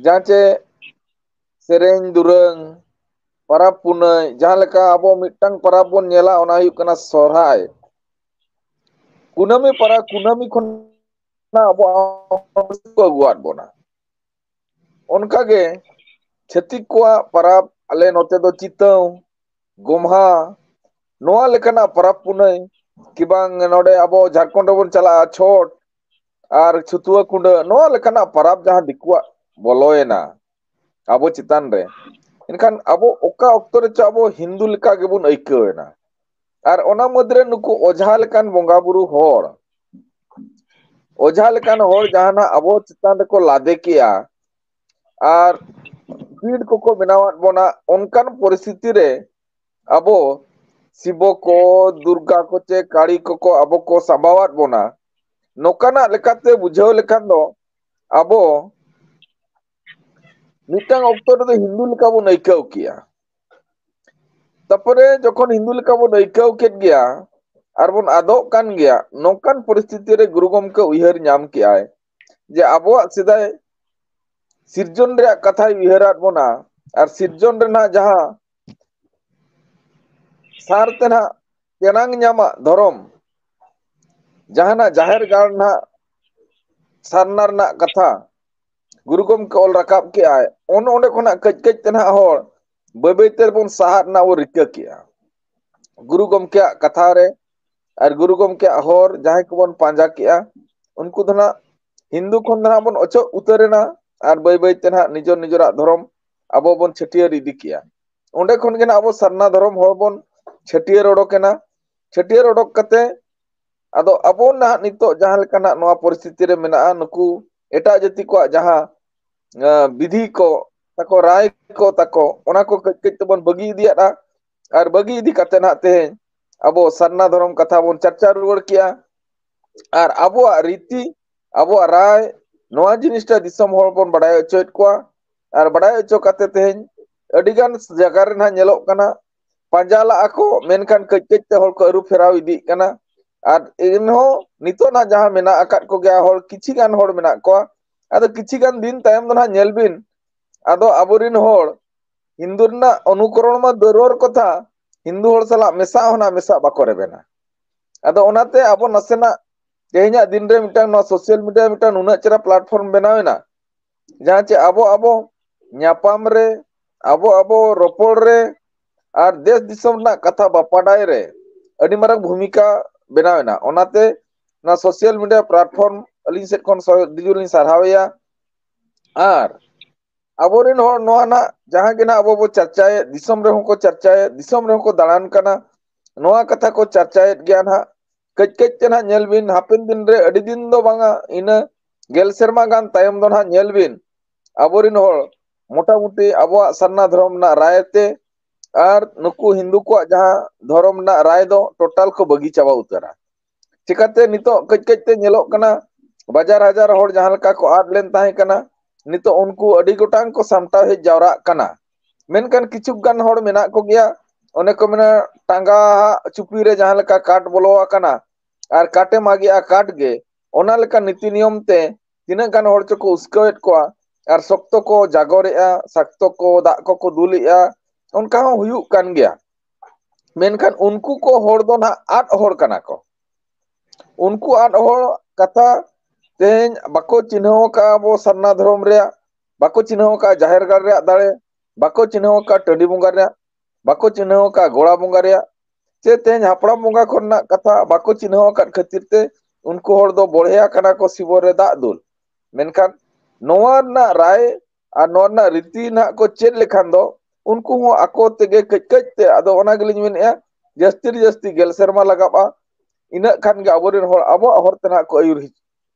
ᱡᱟᱦᱟᱸ ᱪᱮ ᱥᱮᱨᱮᱧ ᱫᱩᱨᱟᱹᱝ, ᱯᱟᱨᱟᱵᱽ ᱯᱩᱱᱟᱹᱭ, ᱡᱟᱦᱟᱸ ᱞᱮᱠᱟ ᱟᱵᱚ ᱢᱤᱫᱴᱟᱝ ᱯᱟᱨᱟᱵᱽ ᱵᱚᱱ ᱧᱮᱞᱟ, ᱚᱱᱟ ᱦᱩᱭᱩᱜ ᱠᱟᱱᱟ ᱥᱚᱦᱨᱟᱭ᱾ ᱠᱩᱱᱟᱹᱢᱤ ᱯᱟᱨᱟ-, ᱠᱩᱱᱟᱹᱢᱤ ᱠᱷᱚᱱ ᱟᱵᱚ ᱠᱚ ᱟᱹᱜᱩᱣᱟᱫ ᱵᱚᱱᱟ᱾ ᱚᱱᱠᱟᱜᱮ ᱪᱷᱟᱹᱛᱤᱠ ᱠᱚᱣᱟᱜ ᱯᱟᱨᱟᱵᱽ, ᱟᱞᱮ ᱱᱚᱛᱮ ᱫᱚ ᱪᱤᱛᱟᱹᱣ, ᱜᱚᱢᱦᱟ, ᱱᱚᱣᱟ ᱞᱮᱠᱟᱱᱟᱜ ᱯᱟᱨᱟᱵᱽ ᱯᱩᱱᱟᱹᱭ, ᱠᱤ ᱵᱟᱝ ᱱᱚᱰᱮ ᱟᱵᱚ ᱡᱷᱟᱲᱠᱷᱚᱸᱰ ᱨᱮᱵᱚᱱ ᱪᱟᱞᱟᱜᱼᱟ, ᱪᱷᱚᱴ ᱟᱨ ᱪᱷᱩᱛᱩᱣᱟᱹ ᱠᱩᱸᱰᱟᱹ, ᱱᱚᱣᱟ ᱞᱮᱠᱟᱱᱟᱜ ᱯᱟᱨᱟᱵᱽ ᱡᱟᱦᱟᱸ ᱫᱤᱠᱩᱣᱟᱜ ᱵᱚᱞᱚᱭᱮᱱᱟ ᱟᱵᱚ ᱪᱮᱛᱟᱱ ᱨᱮ, ᱮᱱᱠᱷᱟᱱ ᱟᱵᱚ ᱚᱠᱟ ᱚᱠᱛᱚ ᱨᱮᱪᱚ ᱟᱵᱚ ᱦᱤᱱᱫᱩ ᱞᱮᱠᱟ ᱜᱮᱵᱚᱱ ᱟᱹᱭᱠᱟᱹᱣ ᱮᱱᱟ᱾ ᱟᱨ ᱚᱱᱟ ᱢᱩᱫᱽᱨᱮ ᱱᱩᱠᱩ ᱚᱡᱷᱟ ᱞᱮᱠᱟᱱ ᱵᱚᱸᱜᱟ ᱵᱩᱨᱩ ᱦᱚᱲ, ᱚᱡᱷᱟ ᱞᱮᱠᱟᱱ ᱦᱚᱲ ᱡᱟᱦᱟᱱᱟᱜ ᱟᱵᱚ ᱪᱮᱛᱟᱱ ᱨᱮᱠᱚ ᱞᱟᱫᱮ ᱠᱮᱜᱼᱟ ᱟᱨ ᱯᱤᱲ ᱠᱚᱠᱚ ᱵᱮᱱᱟᱣᱟᱫ ᱵᱚᱱᱟ, ᱚᱱᱠᱟᱱ ᱯᱚᱨᱤᱥᱛᱷᱤᱛᱤ ᱨᱮ ᱟᱵᱚ ᱥᱤᱵᱚ ᱠᱚ, ᱫᱩᱨᱜᱟ ᱠᱚ ᱪᱮ ᱠᱟᱹᱲᱤ ᱠᱚᱠᱚ ᱟᱵᱚ ᱠᱚ ᱥᱟᱢᱵᱟᱣᱟᱫ ᱵᱚᱱᱟ, ᱱᱚᱝᱠᱟᱱᱟᱜ ᱞᱮᱠᱟᱛᱮ ᱵᱩᱡᱷᱟᱹᱣ ᱞᱮᱠᱷᱟᱱ ᱫᱚ ᱟᱵᱚ ᱢᱤᱫᱴᱟᱝ ᱚᱠᱛᱚ ᱨᱮᱫᱚ ᱦᱤᱱᱫᱩ ᱞᱮᱠᱟ ᱵᱚᱱ ᱟᱹᱭᱠᱟᱹᱣ ᱠᱮᱜᱼᱟ᱾ ᱛᱟᱯᱚᱨᱮ ᱡᱚᱠᱷᱚᱱ ᱦᱤᱱᱫᱩ ᱞᱮᱠᱟ ᱵᱚᱱ ᱟᱹᱭᱠᱟᱹᱣ ᱠᱮᱫ ᱜᱮᱭᱟ ᱟᱨ ᱵᱚᱱ ᱟᱫᱚᱜ ᱠᱟᱱ ᱜᱮᱭᱟ, ᱱᱚᱝᱠᱟᱱ ᱯᱚᱨᱤᱥᱛᱷᱤᱛᱤ ᱨᱮ ᱜᱩᱨᱩ ᱜᱚᱢᱠᱮ ᱩᱭᱦᱟᱹᱨ ᱧᱟᱢ ᱠᱮᱜᱼᱟᱭ ᱡᱮ ᱟᱵᱚᱣᱟᱜ ᱥᱮᱫᱟᱭ ᱥᱤᱨᱡᱚᱱ ᱨᱮᱭᱟᱜ ᱠᱟᱛᱷᱟᱭ ᱩᱭᱦᱟᱹᱨᱟᱫ ᱵᱚᱱᱟ ᱟᱨ ᱥᱤᱨᱡᱚᱱ ᱨᱮᱱᱟᱜ ᱡᱟᱦᱟᱸ ᱥᱟᱨ ᱛᱮ ᱱᱟᱦᱟᱜ ᱛᱮᱱᱟᱝ ᱧᱟᱢᱟᱜ ᱫᱷᱚᱨᱚᱢ, ᱡᱟᱦᱟᱱᱟᱜ ᱡᱟᱦᱮᱨ ᱜᱟᱲ ᱱᱟᱦᱟᱜ ᱥᱟᱨᱱᱟ ᱨᱮᱱᱟᱜ ᱠᱟᱛᱷᱟ ᱜᱩᱨᱩ ᱜᱚᱢᱠᱮ ᱚᱞ ᱨᱟᱠᱟᱵ ᱠᱮᱜᱼᱟᱭ, ᱚᱱ ᱚᱸᱰᱮ ᱠᱷᱚᱱᱟᱜ ᱠᱟᱹᱡ ᱠᱟᱹᱡ ᱛᱮ ᱱᱟᱦᱟᱜ ᱦᱚᱲ ᱵᱟᱹᱭ ᱵᱟᱹᱭ ᱛᱮᱵᱚᱱ ᱥᱟᱦᱟᱜ ᱨᱮᱱᱟᱜ ᱵᱚᱱ ᱨᱤᱠᱟᱹ ᱠᱮᱜᱼᱟ᱾ ᱜᱩᱨᱩ ᱜᱚᱢᱠᱮᱭᱟᱜ ᱠᱟᱛᱷᱟ ᱨᱮ ᱟᱨ ᱜᱩᱨᱩ ᱜᱚᱢᱠᱮᱭᱟᱜ ᱦᱚᱨ ᱡᱟᱦᱟᱸᱭ ᱠᱚᱵᱚᱱ ᱯᱟᱸᱡᱟ ᱠᱮᱜᱼᱟ, ᱩᱱᱠᱩ ᱫᱚ ᱱᱟᱦᱟᱜ ᱦᱤᱱᱫᱩ ᱠᱷᱚᱱ ᱫᱚ ᱱᱟᱦᱟᱜ ᱵᱚᱱ ᱚᱪᱚᱜ ᱩᱛᱟᱹᱨ ᱮᱱᱟ ᱟᱨ ᱵᱟᱹᱭ ᱵᱟᱹᱭ ᱛᱮ ᱱᱟᱦᱟᱜ ᱱᱤᱡᱮᱨ ᱱᱤᱡᱮᱨᱟᱜ ᱫᱷᱚᱨᱚᱢ ᱟᱵᱚ ᱵᱚᱱ ᱪᱷᱟᱹᱴᱭᱟᱹᱨ ᱤᱫᱤ ᱠᱮᱜᱼᱟ᱾ ᱚᱸᱰᱮ ᱠᱷᱚᱱ ᱜᱮ ᱱᱟᱦᱟᱜ ᱟᱵᱚ ᱥᱟᱨᱱᱟ ᱫᱷᱚᱨᱚᱢ ᱦᱚᱲ ᱵᱚᱱ ᱪᱷᱟᱹᱴᱭᱟᱹᱨ ᱚᱰᱚᱠ ᱮᱱᱟ᱾ ᱪᱷᱟᱹᱴᱭᱟᱹᱨ ᱚᱰᱚᱠ ᱠᱟᱛᱮ ᱟᱫᱚ ᱟᱵᱚ ᱱᱟᱦᱟᱜ ᱱᱤᱛᱚᱜ ᱡᱟᱦᱟᱸ ᱞᱮᱠᱟ ᱱᱟᱦᱟᱜ ᱱᱚᱣᱟ ᱯᱚᱨᱤᱥᱛᱷᱤᱛᱤ ᱨᱮ ᱢᱮᱱᱟᱜᱼᱟ, ᱱᱩᱠᱩ ᱮᱴᱟᱜ ᱡᱟᱹᱛᱤ ᱠᱚᱣᱟᱜ ᱡᱟᱦᱟᱸ, ᱟᱸ, ᱵᱤᱫᱷᱤ ᱠᱚ ᱛᱟᱠᱚ, ᱨᱟᱭ ᱠᱚ ᱛᱟᱠᱚ, ᱚᱱᱟ ᱠᱚ ᱠᱟᱹᱡ ᱠᱟᱹᱡ ᱛᱮᱵᱚᱱ ᱵᱟᱹᱜᱤ ᱤᱫᱤᱭᱟᱫᱼᱟ᱾ ᱟᱨ ᱵᱟᱹᱜᱤ ᱤᱫᱤ ᱠᱟᱛᱮ ᱱᱟᱦᱟᱜ ᱛᱮᱦᱮᱧ ᱟᱵᱚ ᱥᱟᱨᱱᱟ ᱫᱷᱚᱨᱚᱢ ᱠᱟᱛᱷᱟ ᱵᱚᱱ ᱪᱟᱨᱪᱟ ᱨᱩᱣᱟᱹᱲ ᱠᱮᱜᱼᱟ᱾ ᱟᱨ ᱟᱵᱚᱣᱟᱜ ᱨᱤᱛᱤ, ᱟᱵᱚᱣᱟᱜ ᱨᱟᱭ, ᱱᱚᱣᱟ ᱡᱤᱱᱤᱥᱴᱟ ᱫᱤᱥᱚᱢ ᱦᱚᱲ ᱵᱚᱱ ᱵᱟᱰᱟᱭ ᱦᱚᱪᱚᱭᱮᱫ ᱠᱚᱣᱟ᱾ ᱟᱨ ᱵᱟᱰᱟᱭ ᱦᱚᱪᱚ ᱠᱟᱛᱮ ᱛᱮᱦᱮᱧ ᱟᱹᱰᱤᱜᱟᱱ ᱡᱟᱭᱜᱟ ᱨᱮ ᱱᱟᱦᱟᱜ ᱧᱮᱞᱚᱜ ᱠᱟᱱᱟ, ᱯᱟᱸᱡᱟ ᱞᱟᱜᱼᱟ ᱠᱚ, ᱢᱮᱱᱠᱷᱟᱱ ᱠᱟᱹᱡ ᱠᱟᱹᱡ ᱛᱮ ᱦᱚᱲ ᱠᱚ ᱟᱹᱨᱩ ᱯᱷᱮᱨᱟᱣ ᱤᱫᱤᱜ ᱠᱟᱱᱟ᱾ ᱟᱨ ᱮᱱᱦᱚᱸ ᱱᱤᱛᱚᱜ ᱱᱟᱜ ᱡᱟᱦᱟᱸ ᱢᱮᱱᱟᱜ ᱟᱠᱟᱫ ᱠᱚᱜᱮᱭᱟ ᱦᱚᱲ, ᱠᱤᱪᱷᱤ ᱜᱟᱱ ᱦᱚᱲ ᱢᱮᱱᱟᱜ ᱠᱚᱣᱟ᱾ ᱟᱫᱚ ᱠᱤᱪᱷᱤ ᱜᱟᱱ ᱫᱤᱱ ᱛᱟᱭᱚᱢ ᱫᱚ ᱱᱟᱜ ᱧᱮᱞ ᱵᱤᱱ, ᱟᱫᱚ ᱟᱵᱚᱨᱤᱱ ᱦᱚᱲ ᱦᱤᱱᱫᱩ ᱨᱮᱱᱟᱜ ᱚᱱᱩᱠᱚᱨᱚᱬ ᱢᱟ ᱫᱩᱨᱚᱨ ᱠᱚᱛᱷᱟ, ᱦᱤᱱᱫᱩ ᱦᱚᱲ ᱥᱟᱞᱟᱜ ᱢᱮᱥᱟ ᱦᱚᱸ ᱱᱟᱜ ᱢᱮᱥᱟ ᱵᱟᱠᱚ ᱨᱮᱵᱮᱱᱟ᱾ ᱟᱫᱚ ᱚᱱᱟᱛᱮ ᱟᱵᱚ ᱱᱟᱥᱮᱱᱟᱜ ᱛᱮᱦᱮᱧᱟᱜ ᱫᱤᱱ ᱨᱮ ᱢᱤᱫᱴᱟᱝ ᱱᱚᱣᱟ social media ᱢᱤᱫᱴᱟᱝ ᱱᱩᱱᱟᱹᱜ ᱪᱮᱦᱨᱟ platform ᱵᱮᱱᱟᱣ ᱮᱱᱟ, ᱡᱟᱦᱟᱸ ᱪᱮ ᱟᱵᱚ ᱟᱵᱚ ᱧᱟᱯᱟᱢ ᱨᱮ, ᱟᱵᱚ ᱟᱵᱚ ᱨᱚᱯᱚᱲ ᱨᱮ, ᱟᱨ ᱫᱮᱥ ᱫᱤᱥᱚᱢ ᱨᱮᱱᱟᱜ ᱠᱟᱛᱷᱟ ᱵᱟᱯᱟᱰᱟᱭ ᱨᱮ ᱟᱹᱰᱤ ᱢᱟᱨᱟᱝ ᱵᱷᱩᱢᱤᱠᱟ ᱵᱮᱱᱟᱣ ᱮᱱᱟ᱾ ᱚᱱᱟᱛᱮ ᱱᱚᱣᱟ social media platform ᱟᱹᱞᱤᱧ ᱥᱮᱫ ᱠᱷᱚᱱ ᱥᱚ-, ᱟᱹᱰᱤ ᱡᱳᱨ ᱞᱤᱧ ᱥᱟᱨᱦᱟᱣᱮᱭᱟ᱾ ᱟᱨ ᱟᱵᱚᱨᱮᱱ ᱦᱚᱲ ᱱᱚᱣᱟ ᱱᱟᱜ ᱡᱟᱦᱟᱸ ᱜᱮ ᱱᱟᱜ ᱟᱵᱚ ᱵᱚ ᱪᱟᱨᱪᱟᱭᱮᱫ, ᱫᱤᱥᱚᱢ ᱨᱮᱦᱚᱸ ᱠᱚ ᱪᱟᱨᱪᱟᱭᱮᱫ, ᱫᱤᱥᱚᱢ ᱨᱮᱦᱚᱸ ᱠᱚ ᱫᱟᱬᱟᱱ ᱠᱟᱱᱟ, ᱱᱚᱣᱟ ᱠᱟᱛᱷᱟ ᱠᱚ ᱪᱟᱨᱪᱟᱭᱮᱫ ᱜᱮᱭᱟ ᱱᱟᱜ᱾ ᱠᱟᱹᱡ ᱠᱟᱹᱡ ᱛᱮ ᱱᱟᱜ ᱧᱮᱞ ᱵᱤᱱ, ᱦᱟᱯᱮᱱ ᱫᱤᱱ ᱨᱮ ᱟᱹᱰᱤ ᱫᱤᱱ ᱫᱚ ᱵᱟᱝᱟ, ᱤᱱᱟᱹ ᱜᱮᱞ ᱥᱮᱨᱢᱟ ᱜᱟᱱ ᱛᱟᱭᱚᱢ ᱫᱚ ᱱᱟᱜ ᱧᱮᱞ ᱵᱤᱱ, ᱟᱵᱚᱨᱮᱱ ᱦᱚᱲ ᱢᱚᱴᱟᱢᱩᱴᱤ ᱟᱵᱚᱣᱟᱜ ᱥᱟᱨᱱᱟ ᱫᱷᱚᱨᱚᱢ ᱨᱮᱱᱟᱜ ᱨᱟᱭ ᱛᱮ ᱟᱨ ᱱᱩᱠᱩ ᱦᱤᱱᱫᱩ ᱠᱚᱣᱟᱜ ᱡᱟᱦᱟᱸ ᱫᱷᱚᱨᱚᱢ ᱨᱮᱱᱟᱜ ᱨᱟᱭ ᱫᱚ total ᱠᱚ ᱵᱟᱹᱜᱤ ᱪᱟᱵᱟ ᱩᱛᱟᱹᱨᱟ᱾ ᱪᱤᱠᱟᱛᱮ ᱱᱤᱛᱚᱜ ᱠᱟᱹᱡ ᱠᱟᱹᱡ ᱛᱮ ᱧᱮᱞᱚᱜ ᱠᱟᱱᱟ, ᱵᱟᱡᱟᱨ ᱦᱟᱡᱟᱨ ᱦᱚᱲ ᱡᱟᱦᱟᱸ ᱞᱮᱠᱟ ᱠᱚ ᱟᱫ ᱞᱮᱱ ᱛᱟᱦᱮᱸ ᱠᱟᱱᱟ, ᱱᱤᱛᱚᱜ ᱩᱱᱠᱩ ᱟᱹᱰᱤ ᱜᱚᱴᱟᱝ ᱠᱚ ᱥᱟᱢᱴᱟᱣ ᱦᱮᱡ ᱡᱟᱣᱨᱟᱜ ᱠᱟᱱᱟ᱾ ᱢᱮᱱᱠᱷᱟᱱ ᱠᱤᱪᱷᱩ ᱜᱟᱱ ᱦᱚᱲ ᱢᱮᱱᱟᱜ ᱠᱚᱜᱮᱭᱟ, ᱚᱱᱮ ᱠᱚ ᱢᱮᱱᱟ, ᱴᱟᱸᱜᱟ ᱦᱟᱜ ᱪᱩᱯᱤ ᱨᱮ ᱡᱟᱦᱟᱸ ᱞᱮᱠᱟ ᱠᱟᱴ ᱵᱚᱞᱚ ᱟᱠᱟᱱᱟ, ᱟᱨ ᱠᱟᱴᱮ ᱢᱟᱜᱮᱜᱼᱟ ᱠᱟᱴ ᱜᱮ, ᱚᱱᱟ ᱞᱮᱠᱟ ᱱᱤᱛᱤ ᱱᱤᱭᱚᱢ ᱛᱮ ᱛᱤᱱᱟᱹᱜ ᱜᱟᱱ ᱦᱚᱲ ᱪᱚᱠᱚ ᱩᱥᱠᱟᱹᱣᱮᱫ ᱠᱚᱣᱟ, ᱟᱨ ᱥᱚᱠᱛᱚ ᱠᱚ ᱡᱟᱜᱚᱨᱮᱜᱼᱟ, ᱥᱚᱠᱛᱚ ᱠᱚ ᱫᱟᱜ ᱠᱚᱠᱚ ᱫᱩᱞᱮᱜᱼᱟ, ᱚᱱᱠᱟ ᱦᱚᱸ ᱦᱩᱭᱩᱜ ᱠᱟᱱ ᱜᱮᱭᱟ᱾ ᱢᱮᱱᱠᱷᱟᱱ ᱩᱱᱠᱩ ᱠᱚ ᱦᱚᱲ ᱫᱚ ᱱᱟᱦᱟᱜ ᱟᱫ ᱦᱚᱲ ᱠᱟᱱᱟ ᱠᱚ᱾ ᱩᱱᱠᱩ ᱟᱫ ᱦᱚᱲ ᱠᱟᱛᱷᱟ ᱛᱮᱦᱮᱧ ᱵᱟᱠᱚ ᱪᱤᱱᱦᱟᱹᱣ ᱟᱠᱟᱫᱼᱟ ᱟᱵᱚ ᱥᱟᱨᱱᱟ ᱫᱷᱚᱨᱚᱢ ᱨᱮᱭᱟᱜ, ᱵᱟᱠᱚ ᱪᱤᱱᱦᱟᱹᱣ ᱟᱠᱟᱫᱼᱟ ᱡᱟᱦᱮᱨ ᱜᱟᱲ ᱨᱮᱭᱟᱜ ᱫᱟᱲᱮ, ᱵᱟᱠᱚ ᱪᱤᱱᱦᱟᱹᱣ ᱟᱠᱟᱫᱼᱟ ᱴᱟᱺᱰᱤ ᱵᱚᱸᱜᱟ ᱨᱮᱭᱟᱜ, ᱵᱟᱠᱚ ᱪᱤᱱᱦᱟᱹᱣ ᱟᱠᱟᱫᱼᱟ ᱜᱚᱲᱟ ᱵᱚᱸᱜᱟ ᱨᱮᱭᱟᱜ, ᱪᱮ ᱛᱮᱦᱮᱧ ᱦᱟᱯᱲᱟᱢ ᱵᱚᱸᱜᱟ ᱠᱚᱨᱮᱱᱟᱜ ᱠᱟᱛᱷᱟ ᱵᱟᱠᱚ ᱪᱤᱱᱦᱟᱹᱣ ᱟᱠᱟᱫ ᱠᱷᱟᱹᱛᱤᱨ ᱛᱮ ᱩᱱᱠᱩ ᱦᱚᱲ ᱫᱚ ᱵᱚᱲᱦᱮ ᱟᱠᱟᱱᱟ ᱠᱚ ᱥᱤᱵᱚᱨ ᱨᱮ ᱫᱟᱜ ᱫᱩᱞ᱾ ᱢᱮᱱᱠᱷᱟᱱ ᱱᱚᱣᱟ ᱨᱮᱱᱟᱜ ᱨᱟᱭ ᱟᱨ ᱱᱚᱣᱟ ᱨᱮᱱᱟᱜ ᱨᱤᱛᱤ ᱱᱟᱦᱟᱜ ᱠᱚ ᱪᱮᱫ ᱞᱮᱠᱷᱟᱱ ᱫᱚ ᱩᱱᱠᱩ ᱦᱚᱸ ᱟᱠᱚ ᱛᱮᱜᱮ ᱠᱟᱹᱡ ᱠᱟᱹᱡ ᱛᱮ, ᱟᱫᱚ ᱚᱱᱟ ᱜᱮᱞᱤᱧ ᱢᱮᱱᱮᱫᱼᱟ, ᱡᱟᱹᱥᱛᱤ ᱨᱮ ᱡᱟᱹᱥᱛᱤ ᱜᱮᱞ ᱥᱮᱨᱢᱟ ᱞᱟᱜᱟᱜᱼᱟ, ᱤᱱᱟᱹᱜ ᱠᱷᱟᱱ ᱜᱮ ᱟᱵᱚᱨᱮᱱ ᱦᱚᱲ ᱟᱵᱚᱣᱟᱜ ᱦᱚᱨ ᱛᱮ ᱱᱟᱦᱟᱜ ᱠᱚ ᱟᱹᱭᱩᱨ ᱦᱤᱡ-,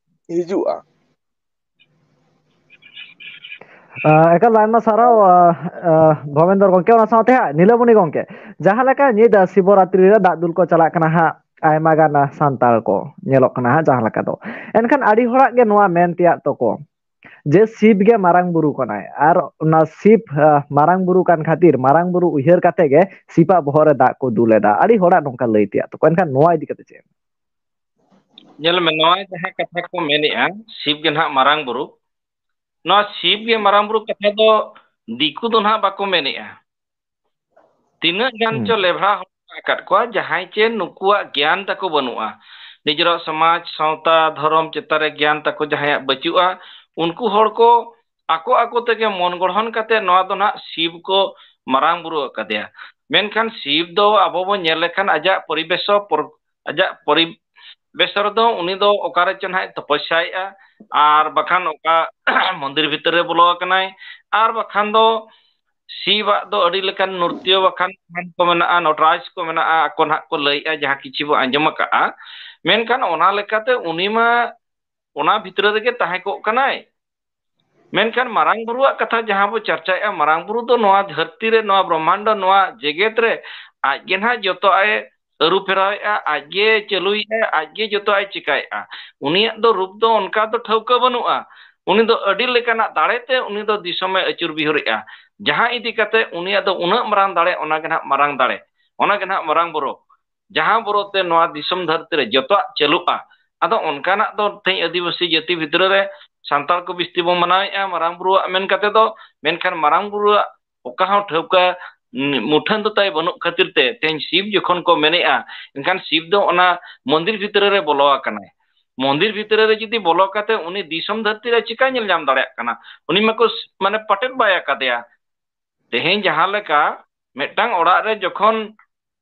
ᱦᱤᱡᱩᱜᱼᱟ᱾ ᱟᱸ, ᱮᱠᱟᱞ ᱟᱭᱢᱟ ᱥᱟᱨᱦᱟᱣ, ᱟᱸ, ᱟᱸ, ᱵᱷᱚᱵᱮᱱᱫᱚᱨ ᱜᱚᱢᱠᱮ, ᱚᱱᱟ ᱥᱟᱶᱛᱮ ᱦᱟᱸᱜ ᱱᱤᱞᱟᱹᱢᱚᱱᱤ ᱜᱚᱢᱠᱮ, ᱡᱟᱦᱟᱸ ᱞᱮᱠᱟ ᱧᱤᱫᱟᱹ ᱥᱤᱵᱚᱨᱟᱛᱨᱤ ᱨᱮ ᱫᱟᱜ ᱫᱩᱞ ᱠᱚ ᱪᱟᱞᱟᱜ ᱠᱟᱱᱟ ᱦᱟᱸᱜ, ᱟᱭᱢᱟ ᱜᱟᱱ ᱥᱟᱱᱛᱟᱲ ᱠᱚ ᱧᱮᱞᱚᱜ ᱠᱟᱱᱟ ᱦᱟᱸᱜ ᱡᱟᱦᱟᱸ ᱞᱮᱠᱟ ᱫᱚ, ᱮᱱᱠᱷᱟᱱ ᱟᱹᱰᱤ ᱦᱚᱲᱟᱜ ᱜᱮ ᱱᱚᱣᱟ ᱢᱮᱱ ᱛᱮᱭᱟᱜ ᱛᱟᱠᱚ, ᱡᱮ ᱥᱤᱵ ᱜᱮ ᱢᱟᱨᱟᱝ ᱵᱩᱨᱩ ᱠᱟᱱᱟᱭ, ᱟᱨ ᱚᱱᱟ ᱥᱤᱵ, ᱟᱸ, ᱢᱟᱨᱟᱝ ᱵᱩᱨᱩ ᱠᱟᱱ ᱠᱷᱟᱹᱛᱤᱨ ᱢᱟᱨᱟᱝ ᱵᱩᱨᱩ ᱩᱭᱦᱟᱹᱨ ᱠᱟᱛᱮ ᱜᱮ ᱥᱤᱵᱟᱜ ᱵᱚᱦᱚᱜ ᱨᱮ ᱫᱟᱜ ᱠᱚ ᱫᱩᱞ ᱮᱫᱟ᱾ ᱟᱹᱰᱤ ᱦᱚᱲᱟᱜ ᱱᱚᱝᱠᱟ ᱞᱟᱹᱭ ᱛᱮᱭᱟᱜ ᱛᱟᱠᱚ᱾ ᱮᱱᱠᱷᱟᱱ ᱱᱚᱣᱟ ᱤᱫᱤ ᱠᱟᱛᱮ ᱪᱮᱫ ᱮᱢ? ᱧᱮᱞ ᱢᱮ, ᱱᱚᱣᱟ ᱡᱟᱦᱟᱸ ᱠᱟᱛᱷᱟ ᱠᱚ ᱢᱮᱱᱮᱜᱼᱟ, ᱥᱤᱵ ᱜᱮ ᱱᱟᱦᱟᱜ ᱢᱟᱨᱟᱝ ᱵᱩᱨᱩ, ᱱᱚᱣᱟ ᱥᱤᱵ ᱜᱮ ᱢᱟᱨᱟᱝ ᱵᱩᱨᱩ ᱠᱟᱛᱷᱟ ᱫᱚ ᱫᱤᱠᱩ ᱫᱚ ᱱᱟᱦᱟᱜ ᱵᱟᱠᱚ ᱢᱮᱱᱮᱜᱼᱟ᱾ ᱛᱤᱱᱟᱹᱜ ᱜᱟᱱ ᱦᱩᱸ᱾ ᱪᱚ ᱞᱮᱵᱷᱲᱟ ᱦᱚᱲ ᱢᱮᱱᱟᱜ ᱟᱠᱟᱫ ᱠᱚᱣᱟ, ᱡᱟᱦᱟᱸᱭ ᱪᱮ ᱱᱩᱠᱩᱣᱟᱜ ᱜᱮᱭᱟᱱ ᱛᱟᱠᱚ ᱵᱟᱹᱱᱩᱜᱼᱟ, ᱱᱤᱡᱮᱨᱟᱜ ᱥᱚᱢᱟᱡᱽ, ᱥᱟᱶᱛᱟ, ᱫᱷᱚᱨᱚᱢ ᱪᱮᱛᱟᱱ ᱨᱮ ᱜᱮᱭᱟᱱ ᱛᱟᱠᱚ ᱡᱟᱦᱟᱸᱭᱟᱜ ᱵᱟᱹᱪᱩᱜᱼᱟ, ᱩᱱᱠᱩ ᱦᱚᱲ ᱠᱚ ᱟᱠᱚ ᱟᱠᱚ ᱛᱮᱜᱮ ᱢᱚᱱ ᱜᱚᱲᱦᱚᱱ ᱠᱟᱛᱮ ᱱᱚᱣᱟ ᱫᱚ ᱱᱟᱦᱟᱜ ᱥᱤᱵ ᱠᱚ ᱢᱟᱨᱟᱝ ᱵᱩᱨᱩ ᱟᱠᱟᱫᱮᱭᱟ᱾ ᱢᱮᱱᱠᱷᱟᱱ ᱥᱤᱵ ᱫᱚ ᱟᱵᱚ ᱵᱚᱱ ᱧᱮᱞ ᱞᱮᱠᱷᱟᱱ ᱟᱡᱟᱜ ᱯᱚᱨᱤᱵᱮᱥ ᱦᱚᱸ ᱯᱚᱨ-, ᱟᱡᱟᱜ ᱯᱚᱨᱤᱵᱮᱥ ᱨᱮᱫᱚ ᱩᱱᱤ ᱫᱚ ᱚᱠᱟᱨᱮ ᱪᱚ ᱱᱟᱦᱟᱜ ᱮ ᱛᱚᱯᱚᱥᱭᱟᱭᱮᱫᱼᱟ, ᱟᱨ ᱵᱟᱠᱷᱟᱱ ᱚᱠᱟ ᱢᱚᱱᱫᱤᱨ ᱵᱷᱤᱛᱨᱤ ᱨᱮ ᱵᱚᱞᱚ ᱟᱠᱟᱱᱟᱭ, ᱟᱨ ᱵᱟᱠᱷᱟᱱ ᱫᱚ ᱥᱤᱵᱟᱜ ᱫᱚ ᱟᱹᱰᱤ ᱞᱮᱠᱟᱱ ᱱᱨᱛᱭᱚ ᱵᱟᱠᱷᱟᱱ ᱠᱚ ᱢᱮᱱᱟᱜᱼᱟ, ᱱᱚᱴᱨᱟᱡᱽ ᱠᱚ ᱢᱮᱱᱟᱜᱼᱟ, ᱟᱠᱚ ᱱᱟᱦᱟᱜ ᱠᱚ ᱞᱟᱹᱭᱮᱫᱼᱟ, ᱡᱟᱦᱟᱸ ᱠᱤᱪᱷᱩ ᱵᱚ ᱟᱸᱡᱚᱢ ᱟᱠᱟᱫᱼᱟ᱾ ᱢᱮᱱᱠᱷᱟᱱ ᱚᱱᱟ ᱞᱮᱠᱟᱛᱮ ᱩᱱᱤ ᱢᱟ ᱚᱱᱟ ᱵᱷᱤᱛᱨᱤ ᱨᱮᱜᱮ ᱛᱟᱦᱮᱸ ᱠᱚᱜ ᱠᱟᱱᱟᱭ᱾ ᱢᱮᱱᱠᱷᱟᱱ ᱢᱟᱨᱟᱝ ᱵᱩᱨᱩᱣᱟᱜ ᱠᱟᱛᱷᱟ ᱡᱟᱦᱟᱸ ᱵᱚ ᱪᱟᱨᱪᱟᱭᱮᱫᱼᱟ, ᱢᱟᱨᱟᱝ ᱵᱩᱨᱩ ᱫᱚ ᱱᱚᱣᱟ ᱫᱷᱟᱹᱨᱛᱤ ᱨᱮ, ᱱᱚᱣᱟ ᱵᱨᱚᱦᱢᱟᱱᱰ, ᱱᱚᱣᱟ ᱡᱮᱜᱮᱛ ᱨᱮ ᱟᱡ ᱜᱮ ᱱᱟᱦᱟᱜ ᱡᱚᱛᱚᱣᱟᱜ ᱮ ᱟᱹᱨᱩ ᱯᱷᱮᱨᱟᱣᱮᱫᱼᱟ, ᱟᱡ ᱜᱮ ᱪᱟᱹᱞᱩᱭᱮᱫᱼᱟ, ᱟᱡ ᱜᱮ ᱡᱚᱛᱚᱣᱟᱜ ᱮ ᱪᱤᱠᱟᱭᱮᱫᱼᱟ᱾ ᱩᱱᱤᱭᱟᱜ ᱫᱚ ᱨᱩᱯ ᱫᱚ ᱚᱱᱠᱟ ᱫᱚ ᱴᱷᱟᱹᱣᱠᱟᱹ ᱵᱟᱹᱱᱩᱜᱼᱟ᱾ ᱩᱱᱤ ᱫᱚ ᱟᱹᱰᱤ ᱞᱮᱠᱟᱱᱟᱜ ᱫᱟᱲᱮ ᱛᱮ ᱩᱱᱤ ᱫᱚ ᱫᱤᱥᱚᱢᱮ ᱟᱹᱪᱩᱨ ᱵᱤᱦᱩᱨᱮᱫᱼᱟ, ᱡᱟᱦᱟᱸ ᱤᱫᱤ ᱠᱟᱛᱮ ᱩᱱᱤᱭᱟᱜ ᱫᱚ ᱩᱱᱟᱹᱜ ᱢᱟᱨᱟᱝ ᱫᱟᱲᱮ, ᱚᱱᱟ ᱜᱮ ᱱᱟᱦᱟᱜ ᱢᱟᱨᱟᱝ ᱫᱟᱲᱮ, ᱚᱱᱟ ᱜᱮ ᱱᱟᱦᱟᱜ ᱢᱟᱨᱟᱝ ᱵᱚᱨᱚ, ᱡᱟᱦᱟᱸ ᱵᱚᱨᱚ ᱛᱮ ᱱᱚᱣᱟ ᱫᱤᱥᱚᱢ ᱫᱷᱟᱹᱨᱛᱤ ᱨᱮ ᱡᱚᱛᱚᱣᱟᱜ ᱪᱟᱹᱞᱩᱜᱼᱟ᱾ ᱟᱫᱚ ᱚᱱᱠᱟᱱᱟᱜ ᱫᱚ ᱛᱮᱦᱮᱧ ᱟᱹᱫᱤᱵᱟᱹᱥᱤ ᱡᱟᱹᱛᱤ ᱵᱷᱤᱛᱨᱤ ᱨᱮ ᱥᱟᱱᱛᱟᱲ ᱠᱚ ᱵᱤᱥᱛᱤ ᱵᱚᱱ ᱢᱟᱱᱟᱣᱮᱫᱼᱟ ᱢᱟᱨᱟᱝ ᱵᱩᱨᱩᱣᱟᱜ ᱢᱮᱱ ᱠᱟᱛᱮ ᱫᱚ, ᱢᱮᱱᱠᱷᱟᱱ ᱢᱟᱨᱟᱝ ᱵᱩᱨᱩᱣᱟᱜ ᱚᱠᱟ ᱦᱚᱸ ᱴᱷᱟᱹᱣᱠᱟᱹ, ᱩᱸ, ᱢᱩᱴᱷᱟᱹᱱ ᱫᱚ ᱛᱟᱭ ᱵᱟᱹᱱᱩᱜ ᱠᱷᱟᱹᱛᱤᱨ ᱛᱮ ᱛᱮᱦᱮᱧ ᱥᱤᱵ ᱡᱚᱠᱷᱚᱱ ᱠᱚ ᱢᱮᱱᱮᱜᱼᱟ, ᱮᱱᱠᱷᱟᱱ ᱥᱤᱵ ᱫᱚ ᱚᱱᱟ ᱢᱚᱱᱫᱤᱨ ᱵᱷᱤᱛᱨᱤ ᱨᱮ ᱵᱚᱞᱚ ᱟᱠᱟᱱᱟᱭ᱾ ᱢᱚᱱᱫᱤᱨ ᱵᱷᱤᱛᱨᱤ ᱨᱮ ᱡᱩᱫᱤ ᱵᱚᱞᱚ ᱠᱟᱛᱮ ᱩᱱᱤ ᱫᱤᱥᱚᱢ ᱫᱷᱟᱹᱨᱛᱤ ᱨᱮ ᱪᱤᱠᱟᱭ ᱧᱮᱞ ᱧᱟᱢ ᱫᱟᱲᱮᱭᱟᱜ ᱠᱟᱱᱟ? ᱩᱱᱤ ᱢᱟᱠᱚ ᱥ-, ᱢᱟᱱᱮ ᱯᱟᱴᱮᱫ ᱵᱟᱭ ᱟᱠᱟᱫᱮᱭᱟ᱾ ᱛᱮᱦᱮᱧ ᱡᱟᱦᱟᱸ ᱞᱮᱠᱟ ᱢᱤᱫᱴᱟᱝ ᱚᱲᱟᱜ ᱨᱮ ᱡᱚᱠᱷᱚᱱ